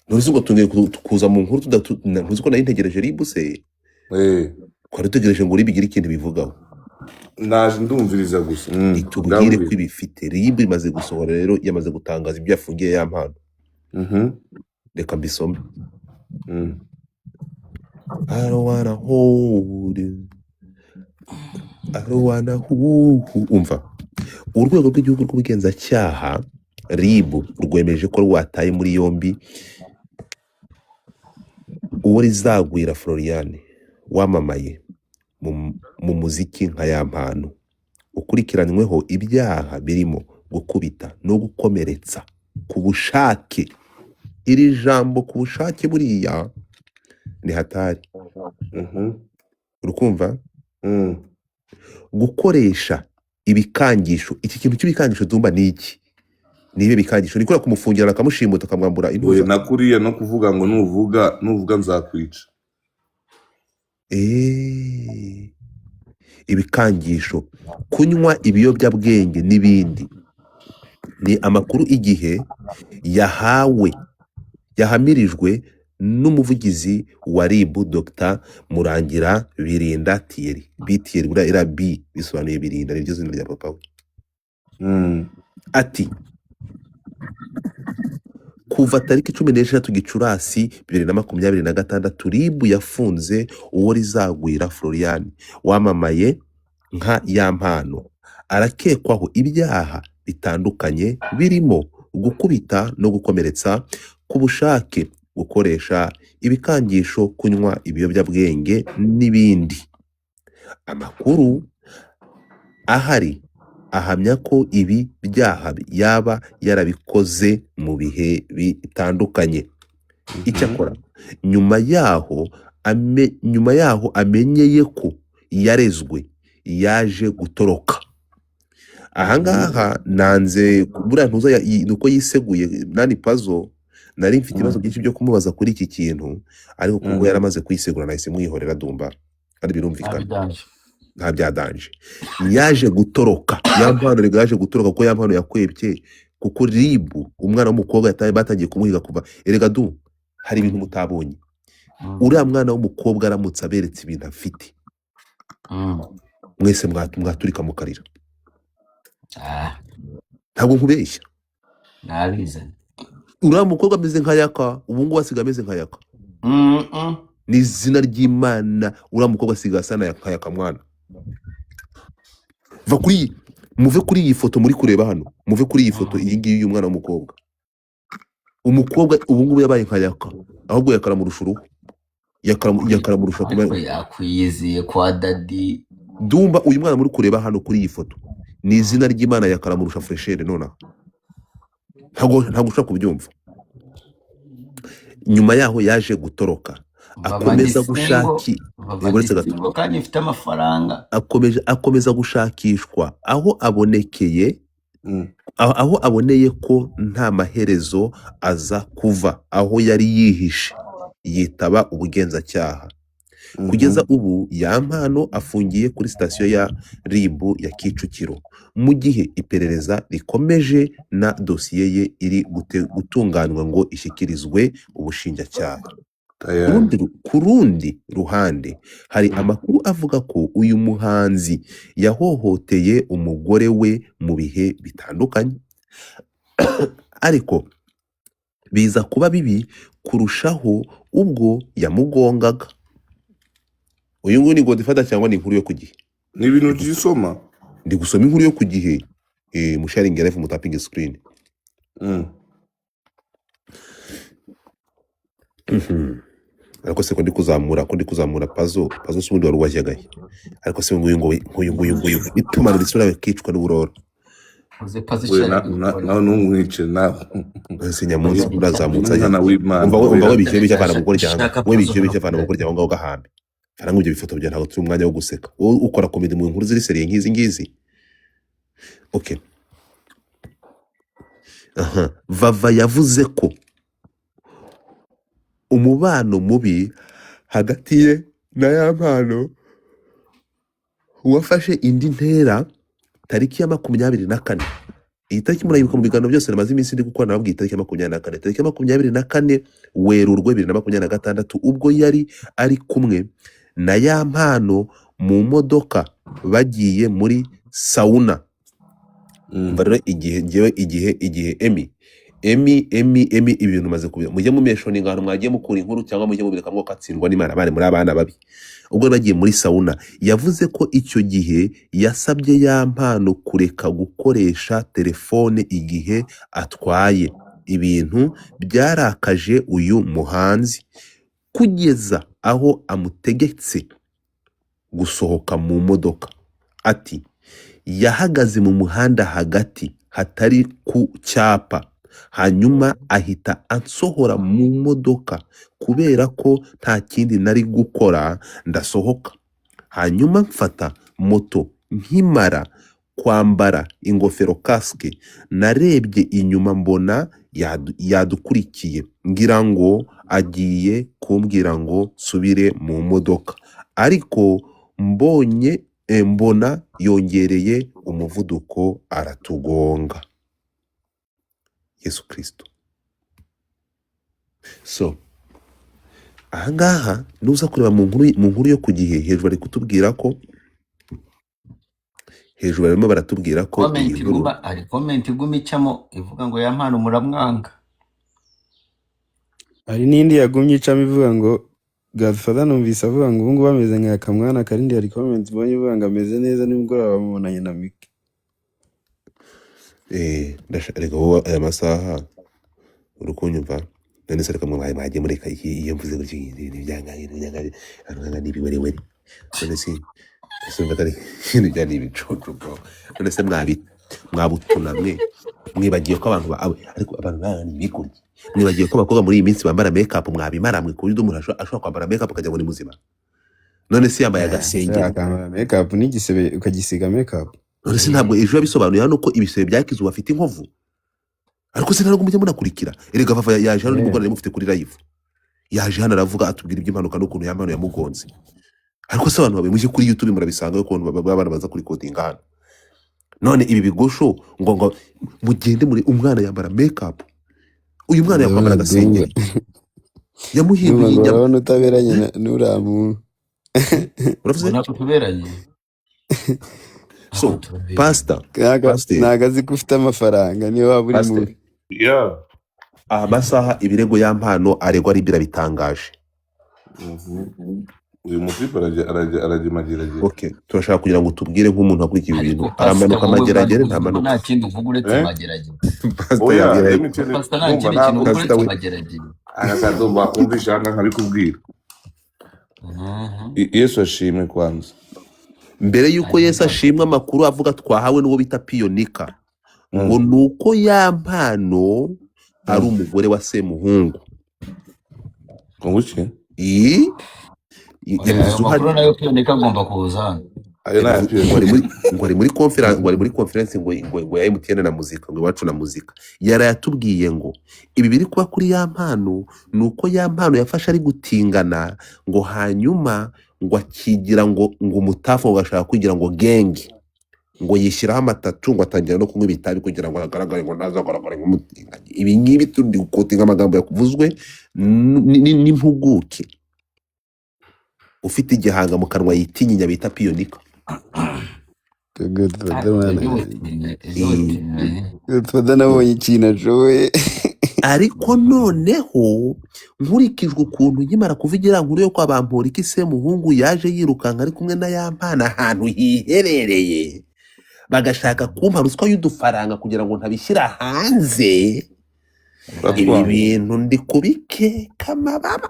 Ntuzi ngo tungiye kuza mu nkuru ntuzi ko nari ntegereje RIB se? Eh, Twari dutegereje ngo RIB igire ikintu bivugaho. Naje ndumviriza gusa. Itubwire ko Ndabwira. ibifite. RIB imaze gusohora rero, yamaze gutangaza ibyo yafungiye ya mpano. Reka mbisome. I don't wanna hold you. I don't wanna umva. Urwego rw'igihugu rw'ubugenzacyaha RIB rwemeje ko rwataye muri yombi uwo Rizagwira Floriane wamamaye mu muziki nka Yampano, ukurikiranyweho ibyaha birimo gukubita no gukomeretsa ku bushake. Iri jambo ku bushake buriya ni hatari. Urukumva? Gukoresha ibikangisho. Iki kintu cy'ibikangisho Dumba ni iki? Nibe bikangisho ni kuriya kumufungira akamushimuta akamwambura Oya, intuza? na kuriya no kuvuga ngo nuvuga nzakwica. Ibikangisho, kunywa ibiyobyabwenge n'ibindi. Ni amakuru igihe yahawe yahamirijwe n'umuvugizi wa RIB Dr Murangira Birinda Thierry. B Thierry, buriya iriya B bisobanuye Birinda, niryo zina rya papa we. Ati kuva tariki 16 Gicurasi 2026, RIB yafunze uwo Rizagwira Florian wamamaye nka Yampano, arakekwaho ibyaha bitandukanye birimo gukubita no gukomeretsa ku bushake, gukoresha ibikangisho, kunywa ibiyobyabwenge n'ibindi. Amakuru ahari ahamya ko ibi byaha yaba yarabikoze mu bihe bitandukanye. Icyakora nyuma yaho amenyeye ko yarezwe, yaje gutoroka. Ahangaha nanze buriya ntuza nuko yiseguye nani pazo, nari mfite ibibazo byinshi byo kumubaza kuri iki kintu, ariko kubwo yaramaze kwisegura nahise mwihorera Dumba, kandi birumvikana. Ntabidanje. Nta byadanje, yaje gutoroka Yampano. Rega yaje gutoroka kuko Yampano yakwebye, kuko RIB umwana w'umukobwa batangiye kumuhiga kuva. Erega du, hari ibintu mutabonye. Uriya mwana w'umukobwa aramutse aberetse ibintu afite, mwese mwaturika mukarira. Ah, ntabwo nkubeshya. Nabizanye. Uriya mukobwa ameze nka Yaka, ubu ngubu asigaye ameze nka Yaka. Ni izina ry'Imana, uriya mukobwa asigaye asa na nka Yaka. Mwana, va kuri iyi, muve kuri iyi foto muri kureba hano, muve kuri iyi foto. Iyi ngiyi y'umwana w'umukobwa. Umukobwa ubu ngubu yabaye nka Yaka, ahubwo Yaka aramurusha uruhu. Yaka aramurusha kuba Ariko yakwiyiziye kwa daddy. Dumba, uyu mwana muri kureba hano kuri iyi foto, ni izina ry'Imana, Yaka aramurusha fraîcheur nonaha, ntabwo ushobora kubyumva. Nyuma yaho yaje gutoroka, Vava akomeza ndi single. gushaki Vava ndi uretse gato. single kandi mfite amafaranga. Akomeza gushakishwa, aho abonekeye aho aboneye ko nta maherezo aza kuva aho yari yihishe, yitaba ubugenzacyaha. Kugeza ubu Yampano afungiye kuri sitasiyo ya RIB ya Kicukiro mu gihe iperereza rikomeje na dosiye ye iri gutunganywa ngo ishyikirizwe ubushinjacyaha. Tayari. Ku rundi ruhande, hari amakuru avuga ko uyu muhanzi yahohoteye umugore we mu bihe bitandukanye, ariko biza kuba bibi kurushaho ubwo yamugongaga. Uyu nguyu ni Godfather cyangwa ni inkuru yo ku Gihe? Ni ibintu byisoma. Ndi gusoma inkuru yo ku Gihe. Musharingi live, mutapinge screen. Ariko se ko ndi kuzamura pazo, pazo se ubundi wari wajyagahe? Ariko se nguyu nguyu nguyu nguyu nguyu bitumanura isura yawe kicwa n'uburoro. Uze pazo We icyo na ari na gukora. Nawe ntumwice nawe. Ese nyamunsi Uyu urazamutse umwana ajya w'Imana. Umva we, umva we. Oya. Bishyuye bishya, vana mu gukora cyangwa Shaka we pazo. Bishyuye bishya, vana mu gukora cyangwa ngaho gahambe. Vana ngo ibyo bifoto bya, ntabwo turi umwanya wo guseka. Wowe ukora comedy mu nkuru ziri sérieux nk'izi ngizi. Okay, aha Vava yavuze ko umubano mubi hagati ye na Yampano wafashe indi ntera tariki ya 24. Iyi tariki murayibuka, mu biganiro byose namaze iminsi ndi gukora nababwiye itariki ya 24, tariki ya 24 Werurwe 2026, ubwo yari ari kumwe na Yampano mu modoka bagiye muri sauna. Umva rero, igihe ngewe igihe emi ibintu maze kubira, mujye mumeshoninga ahantu mwagiye mukura inkuru cyangwa mujye mubireka ngo katsindwa n'Imana bari muri abana babi. Ubwo bagiye muri sauna, yavuze ko icyo gihe yasabye Yampano kureka gukoresha telefone igihe atwaye, ibintu byarakaje uyu muhanzi kugeza aho amutegetse gusohoka mu modoka. Ati yahagaze mu muhanda hagati hatari ku cyapa, hanyuma ahita ansohora mu modoka kubera ko nta kindi nari gukora, ndasohoka, hanyuma mfata moto. Nkimara kwambara ingofero casque, narebye inyuma mbona yadukurikiye, ngira ngo agiye kumbwira ngo nsubire mu modoka, ariko mbonye mbona yongereye umuvuduko aratugonga. Yesu Kristo. So Ahangaha nuza kureba mu nkuru yo ku gihe hejuru bari kutubwira ko hejuru barimo baratubwira ko iyi Comment nkuru iguma hari comment iguma icamo ivuga ngo ya mpano muramwanga. Hari n'indi yagumye icamo ivuga ngo Godfather numvise avuga ngo ubu ngubu ameze nka Kamwana, karindi hari comment mbonye ivuga ngo ameze neza nimugoroba bamubonanye na Mike. Reka wowe aya masaha uri kunyumva none se reka mwabaye mwagiye mureka iyo mvuze gutyo ibintu byangaye ibintu byangaye abantu nkanga ni ibiwerewere none se ese umva atari ibintu bya ni ibicucu bro none se mwabutuna mwe mwibagiye ko abantu ariko abantu banga ni ibigoryi mwibagiye ko abakobwa muri iyi minsi bambara make up mwabimara mwe ku buryo umuntu ashobora kwambara make up akajya ngo ni muzima none se yambaye agasengeri Akambara make up n'igisebe ukagisiga make up. None se ntabwo ejo yabisobanuye hano ko ibisebe byakize ubu afite inkovu ariko se ntabwo mujya munakurikira erega vava yaje hano nimugoroba mufite kuri live yaje hano aravuga atubwira iby'impanuka n'ukuntu ya mpano yamugonze ariko se abantu babe mujye kuri YouTube murabisanga ukuntu abana baza kuri kodinga hano none ibi bigosho ngo mugende muri umwana yambara make up uyu mwana yakwambara Ndabona Dumba. agasengeri yamuhinduye Dumba ngo inyama urabona utaberanye n'uriya muntu. Uravuze Ubona ko tuberanye. So Ntabwo tuberanye. pastor pastor Ntago azi ko ufite amafaranga niyo waba uri pastor mubi. Yeah. Aha masaha ibirego ya mpano aregwa ari birabitangaje. Uyu mutipe arajya mageragere. Okay, turashaka kugira ngo tubwire nk'umuntu wakurikiye ibi Ariko bintu pastor aramanuka wowe amageragere ubwandu ntamanuka. nta kindi uvuga uretse mageragere. Pastor Oya, yabwira let me tell you, Pastor nta ndumva kindi kintu ntabwo uvuga Pastor uretse we mageragere. agasadomba wakumvisha hano nkabikubwira. Yesu ashimwe kwanza. Mbere y'uko Yesu ashimwe amakuru avuga twahawe n'uwo bita Piyonika ngo nuko ya mpano ari umugore wa Semuhungu. Ngo iki? Oya, ayo Yabivuze uhari. makuru nayo Piyonika agomba kuza hano. Ayo ni aya Yabivuze ngo ari Piyonika. muri ngo ari muri conference ngo ari muri conference ngo ya MTN na muzika ngo iwacu na muzika yarayatubwiye ngo ibi biri kuba kuri ya mpano nuko ya mpano yafashe ari gutingana ngo hanyuma ngo akigira ngo umutafu ngo agashaka kwigira ngo genge ngo yishyiraho amatatu ngo atangira no kunywa ibitabi kugira ngo agaragare ngo ntazagaragare nk'umutinganyi. Ibi ngibi turi gukotinga amagambo yakuvuzwe n'impuguke ufite igihanga mu kanwa yitinyinya bita Piyonika. Godfather mwana yanjye. Iby'ubutinganyi. Godfather nabonye ikintu ashoboye. Ariko noneho nkurikijwe ukuntu nkimara kuvugira nkuru yo kwa Bamporiki Semuhungu yaje yirukanka ari kumwe na ya mpano ahantu hiherereye bagashaka kumpa ruswa y'udufaranga kugira ngo ntabishyira hanze ibi Uratwanga. bintu ndi kubikeka amababa.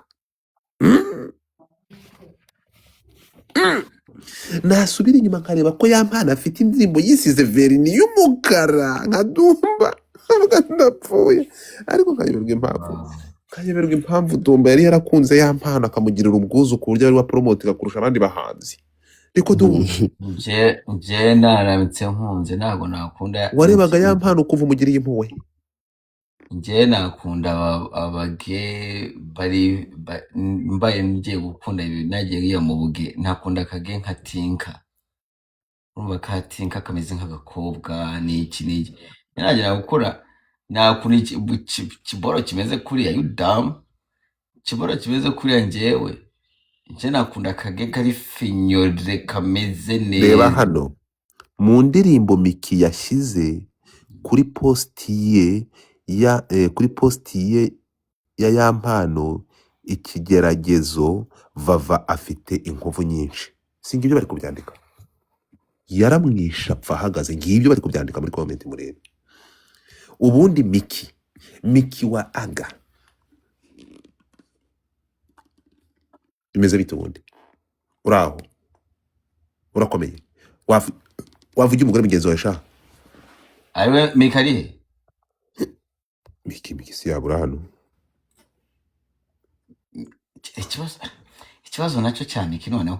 Nasubira inyuma nkareba ko ya mpano afite indirimbo yisize verini y'umukara nka Dumba nkavuga ndapfuye ariko nkayoberwa impamvu Dumba yari yarakunze ya mpano akamugirira ubwuzu ku buryo ari wa promotinga kurusha abandi bahanzi ariko Dumba Nje naramutse nkunze ntabwo nakunda warebaga ya mpano kuva umugiriye impuhwe. Nje nakunda abage bari mbaye ngiye gukunda ibi nagiye ngiye mu buge nakunda akage nka Tinka urumva ka Tinka kameze nk'agakobwa n'iki n'iki nagera gukora nakunda ikiboro kimeze kuriya you dumb ikiboro kimeze kuriya njyewe nje nakunda akage kari finyore kameze Reba neza. hano mu ndirimbo Miki yashyize kuri posti ye ya kuri posti ye ya mpano ikigeragezo vava afite inkovu nyinshi si ngibyo bari kubyandika yaramwishe apfa ahagaze ngibyo bari kubyandika muri comment murebe ubundi Miki wa aga bimeze bite ubundi uraho urakomeye wavuga umugore mugenzi wawe sha Ariwe Miki ari he? Miki si yabura hano. Ikibazo nacyo cya Miki noneho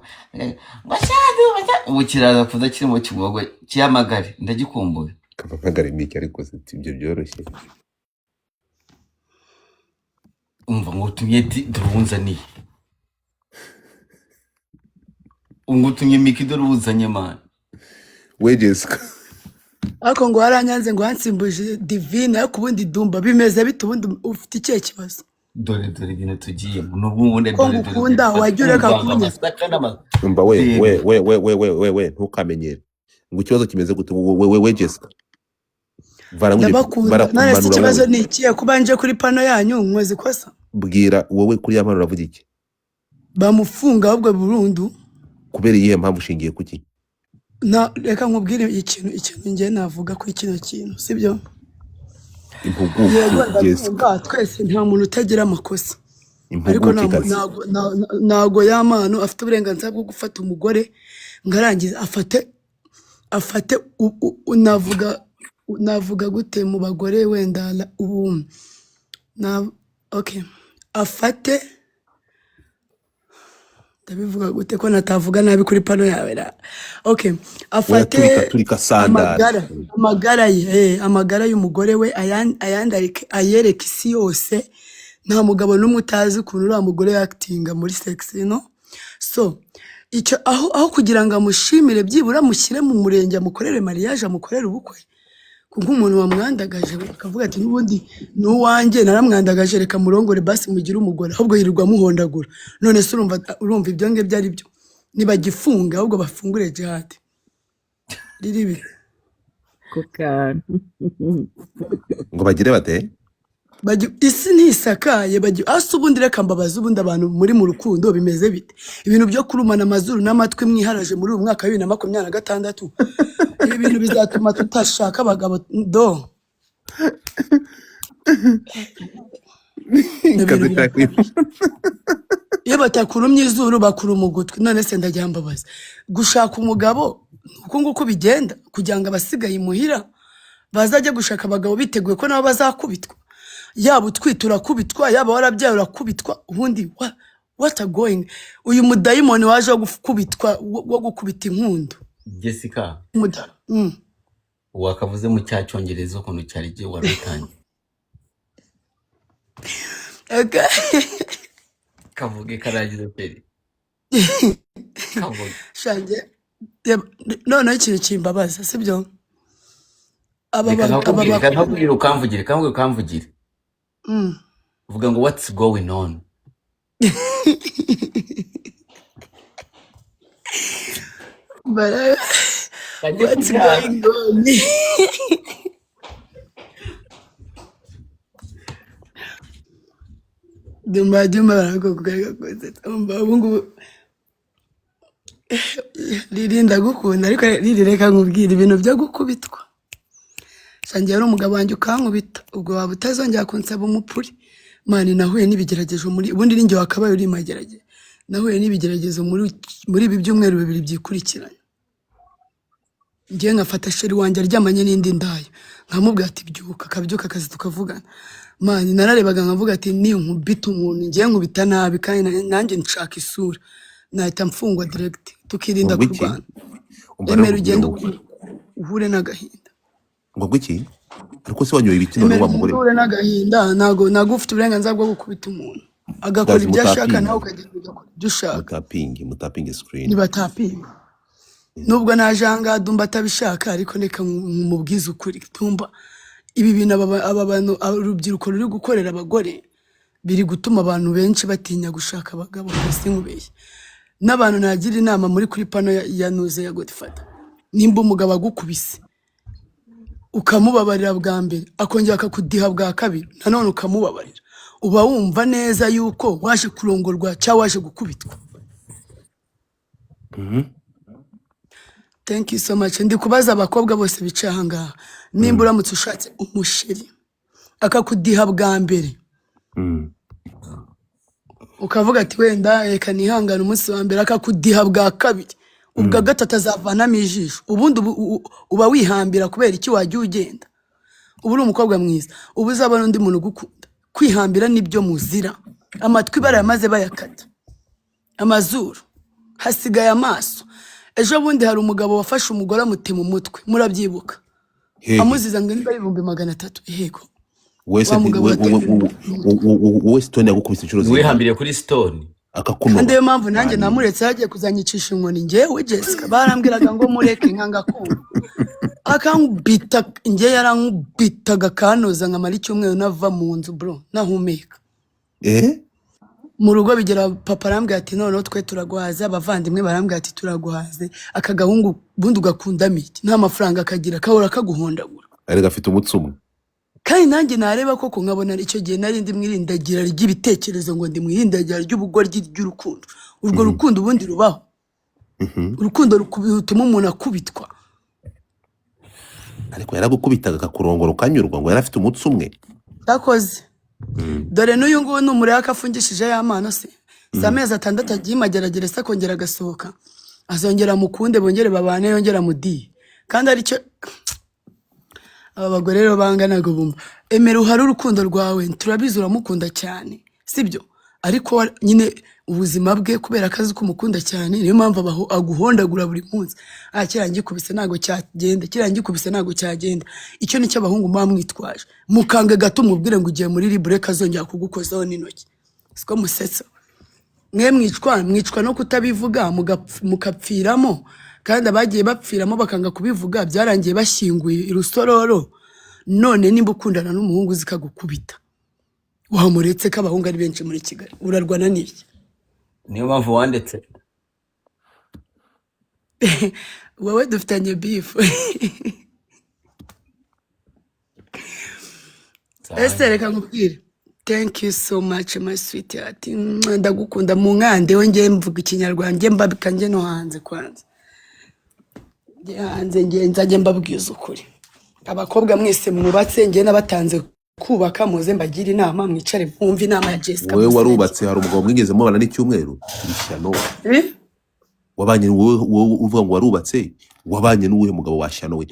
ngo shadu ubu kiraza kuza kiri mu kigogo cy'amagare ndagikumbuye. Kava mpagare Miki ariko si ibyo byoroshye. Umva ngo utumye dore uwunzaniye ngo utumye Miki dore uwuzanye man. We Jessica. Ariko ngo waranyanze ngo wansimbuje Divine ariko ubundi Dumba bimeze bite ubundi ufite ikihe kibazo? Dore dore ibintu tugiyemo n'ubu ubundi Ko dore dore dore ngukunda wajya ureka twumvanga kunya. Amasaka n'ama Umva we we reba. we we we we we we, ntukamenyere ngo ikibazo kimeze gute. We we we, Jessica, varanguje. Ndabakunda. None se Barakumanura ikibazo wowe. ni ikihe? Kuba nje kuri pano yanyu nkoze ikosa? Bwira wowe, kuri ya mpano uravuga iki? Bamufunga ahubwo burundu. Kubera iyihe mpamvu? Ushingiye kuki? Na reka nkubwire ikintu njye navuga kuri kino kintu, sibyo? Impuguke. Yego. Jessica. Ndabyumva, twese nta muntu utagira amakosa, ariko Impuguke kazi. ntago Yampano afite uburenganzira bwo gufata umugore ngo arangize afate navuga gute mu bagore wenda ubu na okay afate, ndabivuga gute ko natavuga nabi kuri pano yawe ra? Okay, Oya, afate turika turika sandara. Amagara ye, amagara y'umugore we ayandarike, ayereke isi yose. Nta mugabo n'umwe utazi ukuntu uriya mugore yakitinga muri sex, no so icyo aho kugira ngo amushimire, byibura amushyire mu murenge, amukorere mariage, amukorere ubukwe, kuko umuntu wamwandagaje akavuga ati n'ubundi ni uwanjye, naramwandagaje, reka murongore basi mugire umugore, ahubwo yirirwa amuhondagura. None se urumva ibyo ngibyo ari byo? Nibagifunga ahubwo bafungure Jihad riribi. Ku kantu. Ngo bagire bate? Isi ntisakaye asa ubundi reka mbabaze, ubundi abantu muri mu rukundo bimeze bite? Ibintu byo kurumana amazuru n'amatwi mwiharaje muri uyu mwaka wa 2026, ibi bintu bizatuma tutashaka abagabo do. Ibyo bintu Kazi birakabije. Iyo batakurumye izuru bakuruma ugutwi. None se ndagira mbabaza, gushaka umugabo uku nguku bigenda kugira ngo abasigaye imuhira bazajya gushaka abagabo biteguye ko nabo bazakubitwa? Yaba utwite urakubitwa, yaba warabyaye urakubitwa. Ubundi what are going, uyu mudayimoni waje wo gukubitwa, wo gukubita inkundo. Jessica. Wakavuze mu cya cyongereza ukuntu cyari gihe wari utangiye. Okay. Kavuge karangize peri kavuge. Shange noneho ikintu kimbabaza, sibyo? Aba Reka aba nkakubwire, reka bakuru nkakubwire ukamvugire, kamwe ukamvugire. Vuga ngo what's going on. Kajye What's kubyara. going on? Dumba dumba barakugaragaza ubu ngubu. Riri, ndagukunda, ariko Riri, reka nkubwire ibintu byo gukubitwa. Shange yari umugabo wanjye, ukankubita, ubwo waba utazongera kunsaba umupuri. Mani, nahuye n'ibigeragezo muri ubundi ninjye wakabaye uri mageragere. Nahuye n'ibigeragezo muri ibi byumweru 2 byikurikiranye. Ngiye nkafata chéri wanjye aryamanye n'indi ndaya, nkamubwira ati byuka, akabyuka, akazi tukavugana. Mani, nararebaga nkavuga ati ninkubita umuntu, ngiye nkubita nabi kandi nanjye nshaka isura, nahita mfungwa direct, tukirinda Ngo iki? kurwana. Umva rero Emera nkubwire ugende wowe. uhure n'agahinda. Ngo iki? Ariko se wanyoye ibiki none Emera wa ugende mugore? uhure n'agahinda. Ntago ufite uburenganzira bwo gukubita umuntu agakora Guys, ibyo ashaka, mutapinge. nawe ukagenda ugakora ibyo ushaka. Mutapinge screen. Nibatapinga, nubwo naje ahangaha Dumba atabishaka, ariko reka mubwize ukuri. Dumba, ibi bintu aba bantu urubyiruko ruri gukorera abagore biri gutuma abantu benshi batinya gushaka abagabo. Si nkubeshye, n'abantu nagira inama muri kuri pano ya nuze ya Godfather, nimba umugabo agukubise ukamubabarira bwa mbere, akongera akakudiha bwa kabiri, nanone ukamubabarira, uba wumva neza yuko waje kurongorwa cyangwa waje gukubitwa. Thank you so much. Ndi kubaza abakobwa bose bicaye aha ngaha, nimba uramutse ushatse umuchéri akakudiha bwa mbere, ukavuga ati wenda reka nihangane umunsi wa mbere, akakudiha bwa kabiri, ubwa gatatu azavanamo ijisho, ubundi uba wihambira kubera iki? Wajya ugenda, uba uri umukobwa mwiza, uba uzabona undi muntu ugukunda. Kwihambira nibyo muzira. Amatwi barayamaze bayakata, amazuru, hasigaye amaso. Ejo bundi hari umugabo wafashe umugore amutema umutwe, murabyibuka? Hehe? Amuziza ngo niba ari 300,000, yego. Wese Wa mugabo watemye umutwe. Wowe Stone yagukubise inshuro zingahe? Wihambiriye kuri Stone. Kandi Akakunoba. niyo mpamvu nanjye Mani. namuretse, yagiye kuzanyicisha inkoni. Njyewe Jessica, barambwiraga ngo mureke, nkanga kumva, akankubita. Njye yarankubitaga akanoza, nkamara icyumweru nava mu nzu bro, nahumeka. Eh? Mu rugo bigera papa arambwira ati noneho twe turaguhaze, abavandimwe barambwira ati turaguhaze, aka gahungu ubundi ugakundamo iki, nta mafaranga akagira, kahora kaguhondagura. Ariko afite umutsi umwe. Kandi nanjye nareba koko nkabona icyo gihe nari ndi mu irindagira ry'ibitekerezo, ngo ndi mu irindagira ry'ubugoryi ry'urukundo. Urwo rukundo ubundi rubaho, urukundo rutuma umuntu akubitwa. Ariko yaragukubitaga akakurongora ukanyurwa, ngo yari afite umutsi umwe. Cyakoze dore n'uyu nguyu ni umureba ko afungishije y'amano se, si amezi 6 agiye imageragere se, akongera agasohoka, azongera amukunde, bongere babane, yongera amudiye. Kandi aricyo aba bagore rero banga, ntabwo bumva. Emera uhare urukundo rwawe, turabizi uramukunda cyane, sibyo? Ariko nyine ubuzima bwe kubera ko azi ko umukunda cyane, niyo mpamvu aguhondagura buri munsi. Ah, kiriya ngikubise ntabwo cyagenda, kiriya ngikubise ntabwo cyagenda. Icyo nicyo abahungu muba mwitwaje. Mukange gato umubwire ngo ugiye muri libure, kazongera kugukozaho n'intoki. Siko musetsa mwe, mwicwa no kutabivuga, mukapfiramo. Kandi abagiye bapfiramo bakanga kubivuga byarangiye bashyinguye irusororo. None nimba ukundana n'umuhungu uzi kagukubita, wamuretse ko abahungu ari benshi muri Kigali, urarwana n'iki? Niyo mpamvu wandetse. Wowe dufitanye bifu. Ese reka nkubwire, thank you so much my sweetheart. Ndagukunda. Mu nkande we ngiye mvuga ikinyarwanda, njye mbabika njye no hanze kwanza, njye hanze njye nzajye mbabwiza ukuri. Abakobwa mwese mwubatse, njye nabatanze kubaka, muze mbagire inama, mwicare mwumve inama ya Jessica. Wowe Musiragi. warubatse, hari umugabo mwigeze mubana n'icyumweru? Ishyano. Eh? Wabanye wowe uvuga ngo warubatse, wabanye n'uwuhe mugabo wa shyano we?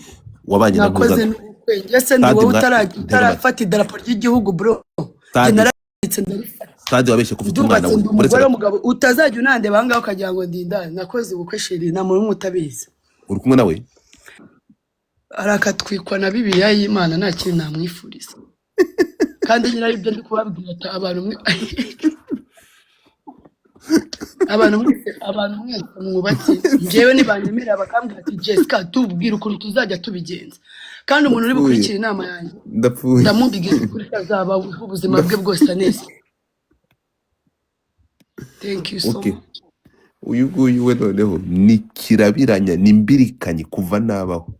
Wabanye na Nakoze ntuza n'ubukwe njye se ndi Stade wowe utarafata utarafata idarapo ry'igihugu bro. Njye Stade nararitse ndarifata. Stade wabeshye ko ufite umwana Ndubatse, we. ndi Uretse umugore gato. w'umugabo, utazajya unandeba ahangaha ukagira ngo ndindane. Nakoze ubukwe sheri, nta muntu n'umwe utabizi. Uri kumwe nawe? Arakatwikwa na Bibiliya y'Imana, nta kintu namwifuriza. Kandi nyine aribyo ndi kubabwira ati abantu mwe abantu mwese mwubatse, njyewe nibanyemerera bakambwira ati Jessica tubwire ukuntu tuzajya tubigenza, kandi umuntu uri Ndapfuye. bukurikire inama yanjye Ndapfuye. ndamubwiza ukuri ko azaba ubuzima bwe bwose aneze. Thank you so Okay. much. Uyu nguyu we noneho ni kirabiranya, ni mbirikanyi kuva nabaho.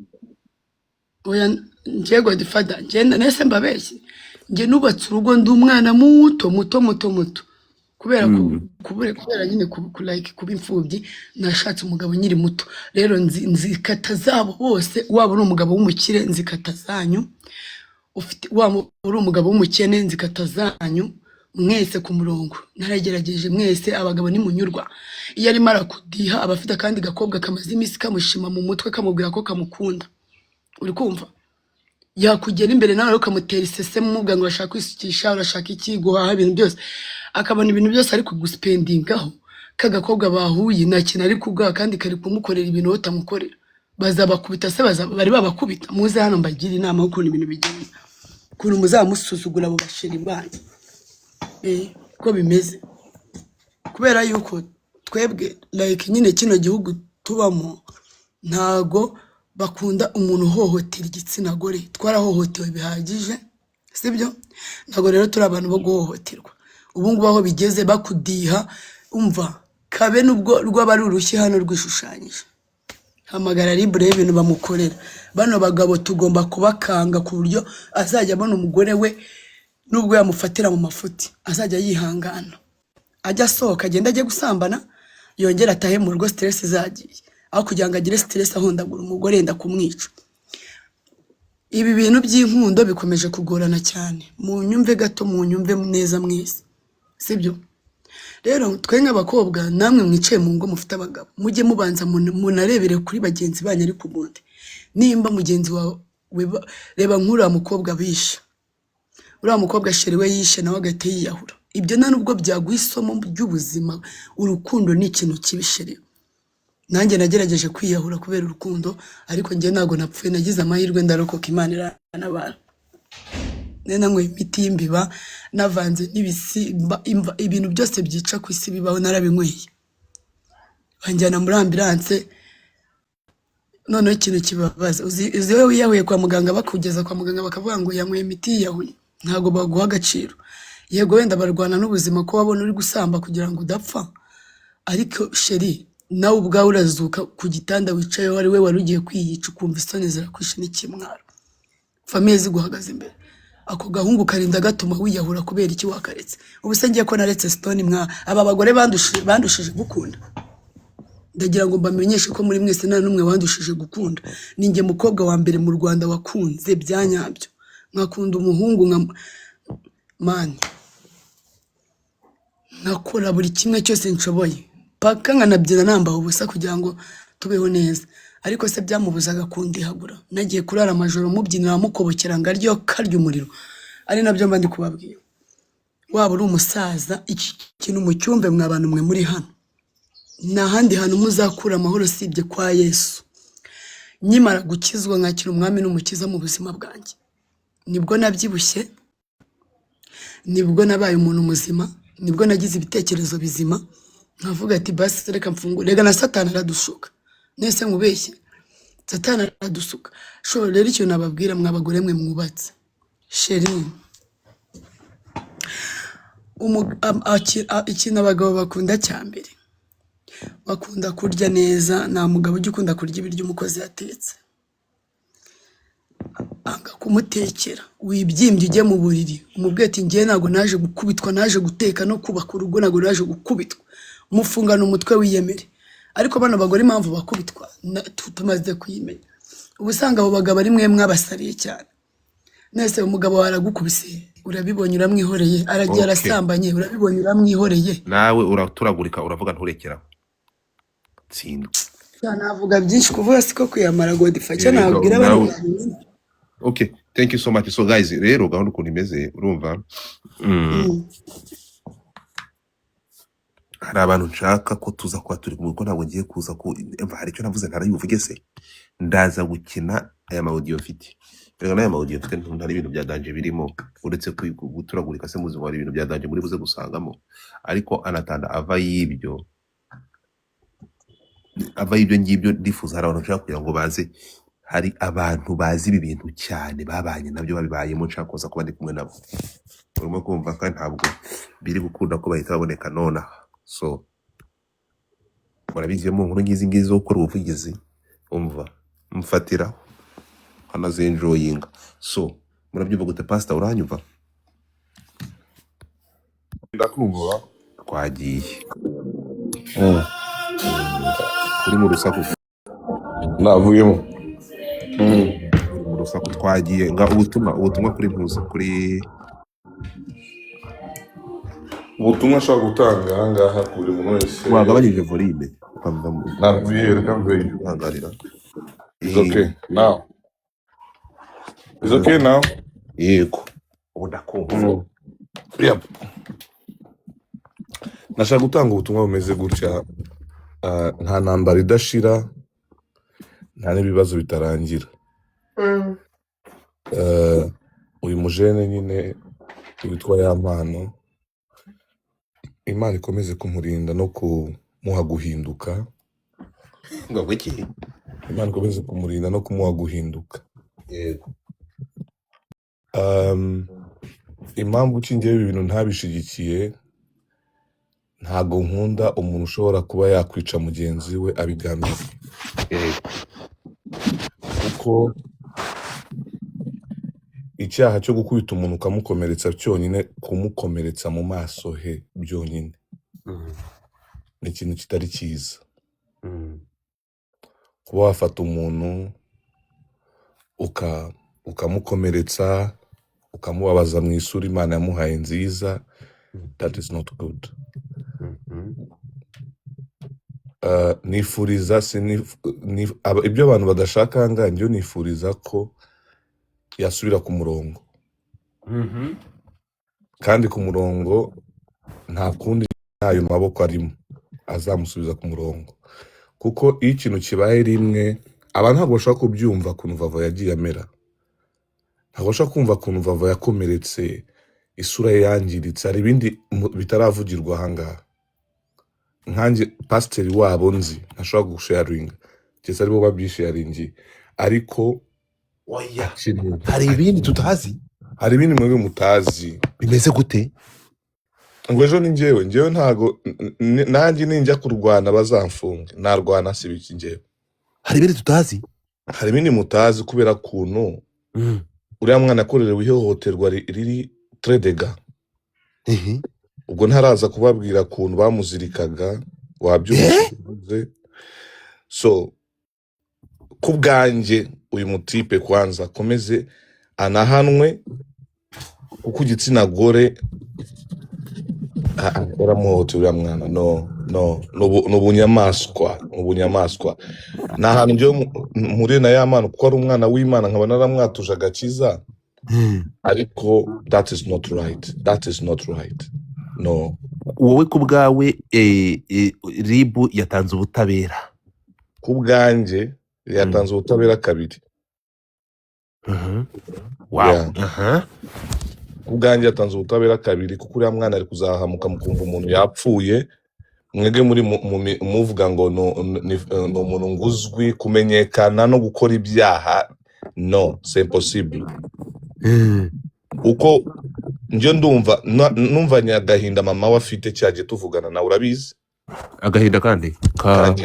Oya, njye Godfather, njye nese mbabeshye, njye nubatse urugo ndi umwana muto muto muto muto, kubera kubera nyine like kuba imfubyi, nashatse umugabo nkiri muto. Rero nzikata zabo bose, waba uri umugabo w'umukire nzikata zanyu, ufite waba uri umugabo w'umukene nzikata zanyu, mwese ku murongo. Naragerageje mwese abagabo nimunyurwa. Iyo arimo arakudiha aba afite akandi gakobwa kamaze iminsi kamushima mu mutwe, kamubwira ko kamukunda, uri kumva? Yakugera imbere nawe ukamutera iseseme, umubwira ngo urashaka kwisukisha, urashaka iki, guhaha ibintu byose, akabona ibintu byose ari kugusipendingaho. K'agakobwa bahuye nta kintu ari kuguha, kandi kari kumukorera ibintu wowe utamukorera. Bazabakubita se, bari babakubita. Muze hano mbagire inama y'ukuntu ibintu bigenda, ukuntu muzamusuzugura abo basheri banyu. Uko bimeze, kubera yuko twebwe like nyine kino gihugu tubamo ntago bakunda umuntu uhohotera igitsina gore. Twarahohotewe bihagije, sibyo? Ntago rero turi abantu bo guhohoterwa. Ubu ngubu aho bigeze bakudiha, umva kabe nubwo rwaba ari urushyi hano rwishushanyije, hamagara libure y'ibintu bamukorera. Bano bagabo tugomba kubakanga ku buryo azajya abona umugore we nubwo yamufatira mu mafuti azajya yihangana, ajya asohoka agenda ajye gusambana, yongere atahe mu rugo stress zagiye, aho kugira ngo agire stress ahondagura umugore yenda kumwica. Ibi bintu by'inkundo bikomeje kugorana cyane, munyumve gato, munyumve neza mwese, sibyo? Rero twe nk'abakobwa namwe mwicaye mu ngo mufite abagabo, mujye mubanza munarebere kuri bagenzi banyu. Ariko ubundi nimba mugenzi wawe reba nk'uriya mukobwa bishe, uriya mukobwa sheri we yishe nawe agahita yiyahura, ibyo nta nubwo byaguha isomo ry'ubuzima. Urukundo ni ikintu kibi sheri. Nanjye nagerageje kwiyahura kubera urukundo, ariko njye ntabwo napfuye, nagize amahirwe ndarokoka, Imana irantabara. Nari nanyweye imiti y'imbiba, navanze n'ibisimba, ibintu byose byica ku isi bibaho narabinyweye, banjyana muri ambulance. Noneho ikintu kibabaza, uzi iyo wiyahuye kwa muganga, bakugeza kwa muganga bakavuga ngo yanyweye imiti yiyahuye, ntabwo baguha agaciro. Yego, wenda barwana n'ubuzima ko wabona uri gusamba kugira ngo udapfa, ariko chéri, nawe ubwawe urazuka ku gitanda wicayeho ari we wari ugiye kwiyica, ukumva isoni zirakwishe n'ikimwaro, famille ziguhagaze imbere. Ako gahungu karinda gatuma wiyahura kubera iki? Wakaretse. Ubu se ngiye ko naretse Stone, mwa aba bagore bandushije gukunda? Ndagira ngo mbamenyeshe ko muri mwese nta n'umwe wandushije gukunda. Ni njye mukobwa wa mbere mu Rwanda wakunze bya nyabyo, nkakunda umuhungu nka man, nkakora buri kimwe cyose nshoboye, paka nkanabyina nambaye ubusa kugira ngo tubeho neza. Ariko se byamubuzaga kundihagura? Nagiye kurara amajoro mubyinira, mukobokera ngo aryo karya umuriro. Ari nabyo mba ndi kubabwira. Waba uri umusaza, iki kintu mucyumve mwa bantu mwe muri hano, nta handi hantu muzakura amahoro usibye kwa Yesu. Nkimara gukizwa, nkakira umwami n'umukiza mu buzima bwanjye, nibwo nabyibushye, nibwo nabaye umuntu muzima, nibwo nagize ibitekerezo bizima, nkavuga ati: "Basi reka mfungure." Rega na Satani aradushuka. Nese nkubeshye? Satani aradusuka. Shobora rero, ikintu nababwira mwa bagore mwe mwubatse, chéri, ikintu abagabo bakunda cya mbere, bakunda kurya neza. Nta mugabo ujya ukunda kurya ibiryo umukozi yatetse, anga kumutekera. Wibyimbye ujye mu buriri, umubwiye ati: "Ngewe ntabwo naje gukubitwa, naje guteka no kubaka urugo, ntabwo naje gukubitwa." Mufungane umutwe, wiyemere. Ariko bano bagore impamvu bakubitwa tumaze kuyimenya. Uba usanga abo bagabo ari mwe mwabasariye cyane. Nese umugabo wawe aragukubise, urabibonye, uramwihoreye, aragiye, arasambanye, urabibonye, uramwihoreye. Nawe uraturagurika, uravuga nturekeraho, tsindwa. Navuga byinshi, kuvuga siko kuyamara. Godfather, icyo Yego, nabwira bano nawe bantu nyine. Okay, thank you so much. So guys, rero gahunda ukuntu imeze, urumva, hari abantu nshaka ko tuza kuba turi kumwe, kuko ntabwo ngiye kuza ku emva. Hari icyo navuze ntarayibuvuge se? Ndaza gukina aya ma audio mfite. Reka n'aya ma audio mfite ntari ibintu bya danger birimo, uretse guturagurika se muzima, hari ibintu bya danger muri buze gusangamo? Ariko anatanda ava y'ibyo, ava y'ibyo ngibyo, ndifuza, hari abantu nshaka kugira ngo baze. Hari abantu bazi ibi bintu cyane, babanye nabyo, babibayemo, nshaka kuza kuba ndi kumwe nabo. Urimo kumva? Kandi ntabwo biri gukunda ko bahita baboneka nonaha. So murabizi, iyo mu nkuru ngizi ngizi zo gukora ubuvugizi, umva, mfatira nkanazenjoyinga. So murabyumva gute? Pastor, uranyumva? Ndakumva. Twagiye. Uri mu rusaku. Navuyemo. Uri mu rusaku. Twagiye nga ubutumwa kuri mpuza kuri Ubutumwa ashobora gutanga ahangaha ku buri muntu wese. Wagabanyije volume ukava mu Navuye, reka mveyo. Kwihanganira. It's okay now, it's okay now. Yego, ubu ndakumva. Yep. Nashaka gutanga ubutumwa bumeze gutya. Nta ntambara idashira, nta n'ibibazo bitarangira. Uyu mujene nyine witwa Yampano, Imana ikomeze kumurinda no kumuha guhinduka. Ngo iki? Imana ikomeze kumurinda no kumuha guhinduka. Yego. Impamvu ki njyewe ibi bintu ntabishigikiye, ntago nkunda umuntu ushobora kuba yakwica mugenzi we abigambiriye. Kuko icyaha cyo gukubita umuntu ukamukomeretsa cyonyine, kumukomeretsa mu maso he byonyine, ni ikintu kitari cyiza. Kuba wafata umuntu ukamukomeretsa, ukamubabaza mu isura Imana yamuhaye nziza, that is not good. Nifuriza ibyo abantu badashaka ahangaha, njyewe nifuriza ko yasubira ku murongo. Kandi ku murongo nta kundi, n'ayo maboko arimo azamusubiza ku murongo, kuko iyo ikintu kibaye rimwe, abantu ntabwo bashobora kubyumva ukuntu Vava yagiye amera, ntabwo bashobora kumva ukuntu Vava yakomeretse, isura ye yangiritse. Hari ibindi bitaravugirwa ahangaha. Nkanjye pasiteri wabo nzi, ntashobora gusharinga keretse aribo babyisharingiye, ariko Oya. Akeneye Hari ibindi tutazi. Hari ibindi mwebwe mutazi. Bimeze gute? Ngo ejo ni njyewe ntago nanjye ninjya kurwana bazamfunge, narwana si biki njyewe. Hari ibindi tutazi. Hari ibindi mutazi kubera kuntu uriya mwana yakorewe ihohoterwa riri très dégâts. Ubwo ntaraza kubabwira ukuntu bamuzirikaga. Wabyumvise? So ku bwanjye, uyu mutipe kwanza akomeze anahanwe, kuko igitsina gore yaramuhohoteye uriya mwana. No, no, ni ubunyamaswa, ni ubunyamaswa. Ni ahantu njyewe mpuriye na ya mana, kuko ari umwana w'Imana, nkaba naramwatuje agakiza. Ariko that is not right, that is not right, no. Wowe ku bwawe, RIB yatanze ubutabera? Ku bwanjye yatanze ubutabera kabiri. Wow. Aha. Ku bwanjye yatanze ubutabera kabiri, kuko uriya mwana ari kuzahamuka mukumva umuntu yapfuye. Mwebwe muri muvuga ngo ni umuntu ngo uzwi kumenyekana no gukora ibyaha. No, c'est impossible. Uko njye ndumva numvanye agahinda mama we afite cyagiye tuvugana nawe, urabizi. Agahinda kandi ka Kandi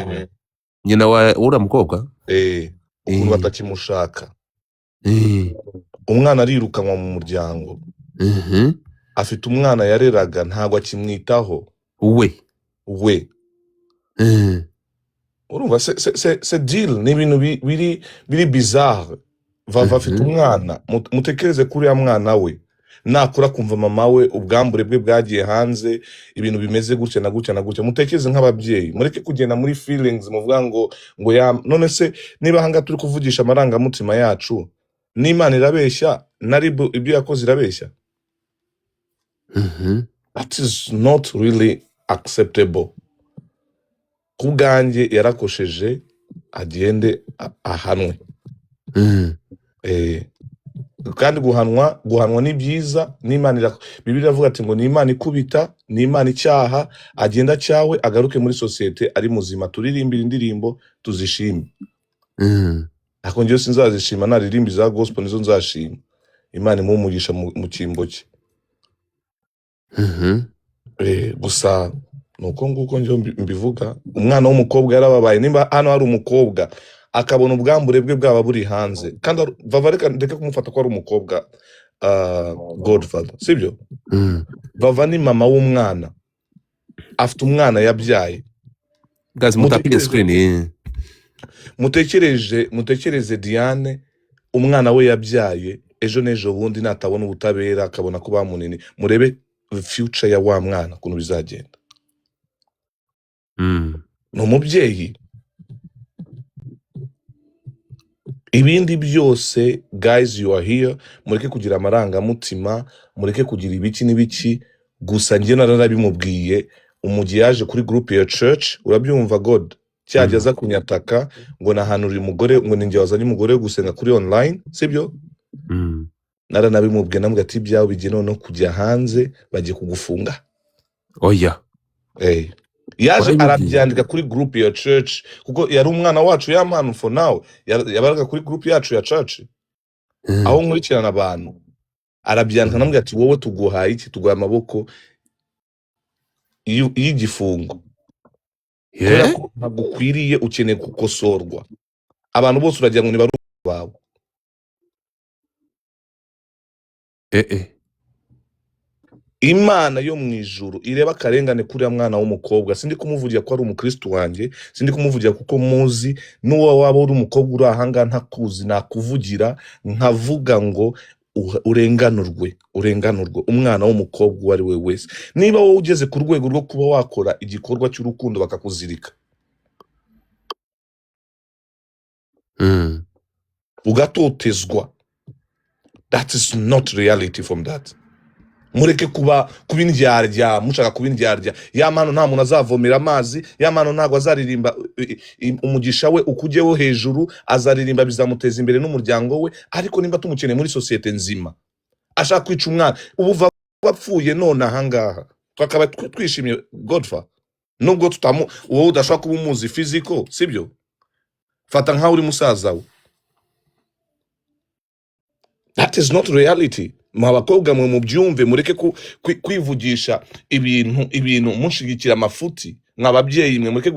nyina wa uriya mukobwa. Ukuntu batakimushaka. Umwana arirukanwa mu muryango. Afite umwana yareraga, ntabwo akimwitaho. We. We. Urumva c'est deal, ni ibintu biri bizarre. Vava afite umwana. Mutekereze kuri uriya mwana we nakura kumva mama we ubwambure bwe bwagiye hanze, ibintu bimeze gutya na gutya na gutya. Mutekereze nk'ababyeyi, mureke kugenda muri feelings muvuga ngo ya. None se niba ahangaha turi kuvugisha amarangamutima yacu, n'Imana irabeshya, na RIB ibyo yakoze irabeshya? That is not really acceptable. Ku bwanjye yarakosheje, agende ahanwe. Kandi guhanwa ni byiza n'Imana Bibiliya iravuga ati ngo ni Imana ikubita, ni Imana icyaha. Agenda cyawe, agaruke muri sosiyete ari muzima, turirimbire indirimbo tuzishime. Ariko njyewe sinzazishima naririmba iza gospel, nizo nzashima. Imana imuhe umugisha mu cyimbo cye. Gusa ni uko nguko njyewe mbivuga. Umwana w'umukobwa yarababaye. Nimba hano hari umukobwa akabona ubwambure bwe bwaba buri hanze, kandi Vava, reka ndeke kumufata ko ari umukobwa, godfather, sibyo? Vava ni mama w'umwana, afite umwana yabyaye. Guys, mutapinge Mutekereze screen. Mutekereze Diane, umwana we yabyaye, ejo n'ejo bundi natabona ubutabera, akabona ko bamunini, murebe future ya wa mwana ukuntu bizagenda. Ni umubyeyi. Ibindi byose, guys, you are here, mureke kugira amarangamutima, mureke kugira ibiki n'ibiki. Gusa njye narabimubwiye umugihe yaje kuri group ya church, urabyumva god, cyajya aza kunyataka ngo nahanurira umugore, ngo ninjye wazanye umugore wo gusenga kuri online, sibyo? Naranabimubwiye, namubwiye ati ibyawe bigiye noneho kujya hanze, bagiye kugufunga. Oya. Yaje Warabimubwiye? arabyandika kuri group ya church, kuko yari umwana wacu ya mpano. For now yabaga kuri group yacu ya church, aho nkurikirana abantu, arabyandika. Namubwira ati wowe tuguhaye iki? Tuguhaye amaboko y'igifungo kubera ko ntabwo ukwiriye, ukeneye gukosorwa. Abantu bose uragira ngo ni barumuna bawe. Imana yo mu ijuru ireba akarengane kuri uriya mwana w'umukobwa. Sindi kumuvugira ko ari umukristo wanjye, sindi kumuvugira kuko muzi. N'uwo waba uri umukobwa uri ahangaha ntakuzi, nakuvugira nkavuga ngo urenganurwe, urenganurwe. Umwana w'umukobwa uwo ari we wese, niba wowe ugeze ku rwego rwo kuba wakora igikorwa cy'urukundo bakakuzirika, ugatotezwa, that is not reality. From that, mureke kuba indyarya, mushaka kuba indyarya. Ya mpano nta muntu azavomera amazi, ya mpano ntabwo azaririmba umugisha we ukujyeho hejuru, azaririmba bizamuteza imbere n'umuryango we. Ariko nimba tumukeneye muri sosiyete nzima, ashaka kwica umwana ubu wapfuye none ahangaha twakaba twishimye godfa, nubwo tutamu, wowe udashobora kuba umuzi physical, sibyo? Fata nkaho uri musaza we. That is not reality. Mwa bakobwa mwe, mubyumve, mureke kwivugisha ibintu mushigikira amafuti. Mwa babyeyi mwe, mureke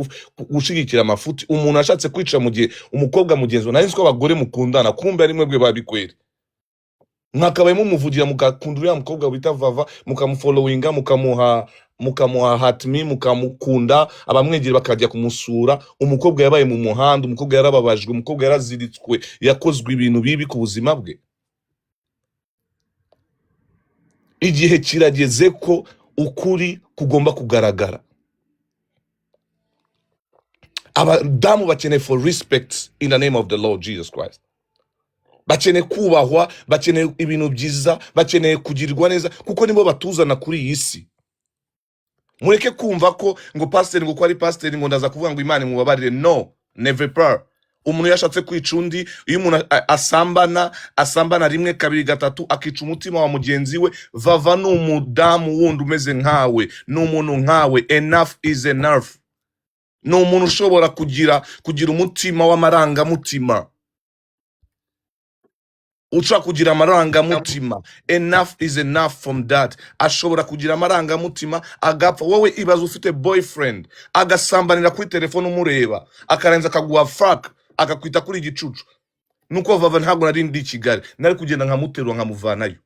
gushigikira amafuti. Umuntu ashatse kwica mu gihe umukobwa mugenzi we, nari nzi ko abagore mukundana, kumbe ari mwebwe babikwere. Mwakabaye mumuvugira, mugakunda uriya mukobwa wita Vava, mukamufollowinga, mukamuha hatmi, mukamukunda, abamwegera bakajya kumusura. Umukobwa yabaye mu muhanda, umukobwa yarababajwe, umukobwa yaraziritswe, yakozwe ibintu bibi ku buzima bwe. Igihe kirageze ko ukuri kugomba kugaragara. Abadamu bakeneye for respect in the name of the Lord Jesus Christ. Bakeneye kubahwa, bakeneye ibintu byiza, bakeneye kugirirwa neza, kuko nibo batuzana kuri iyi si. Mureke kumva ko ngo pasiteri, ngo ko ari pasiteri, ngo ndaza kuvuga ngo Imana imubabarire. No, never per. Umuntu yashatse kwica undi, iyo umuntu asambana rimwe, kabiri, gatatu, akica umutima wa mugenzi we. Vava ni umudamu wundi umeze nkawe, ni umuntu nkawe. Enough is enough. Ni umuntu ushobora kugira umutima w'amarangamutima, ushobora kugira amarangamutima. Enough is enough from that. Ashobora kugira amarangamutima agapfa. Wowe ibaze ufite boyfriend, agasambanira kuri telefone umureba, akarenza akaguha fuck, akakwita kuri igicucu. Nuko Vava, ntabwo nari ndi i Kigali, nari kugenda nkamuterura nkamuvanayo.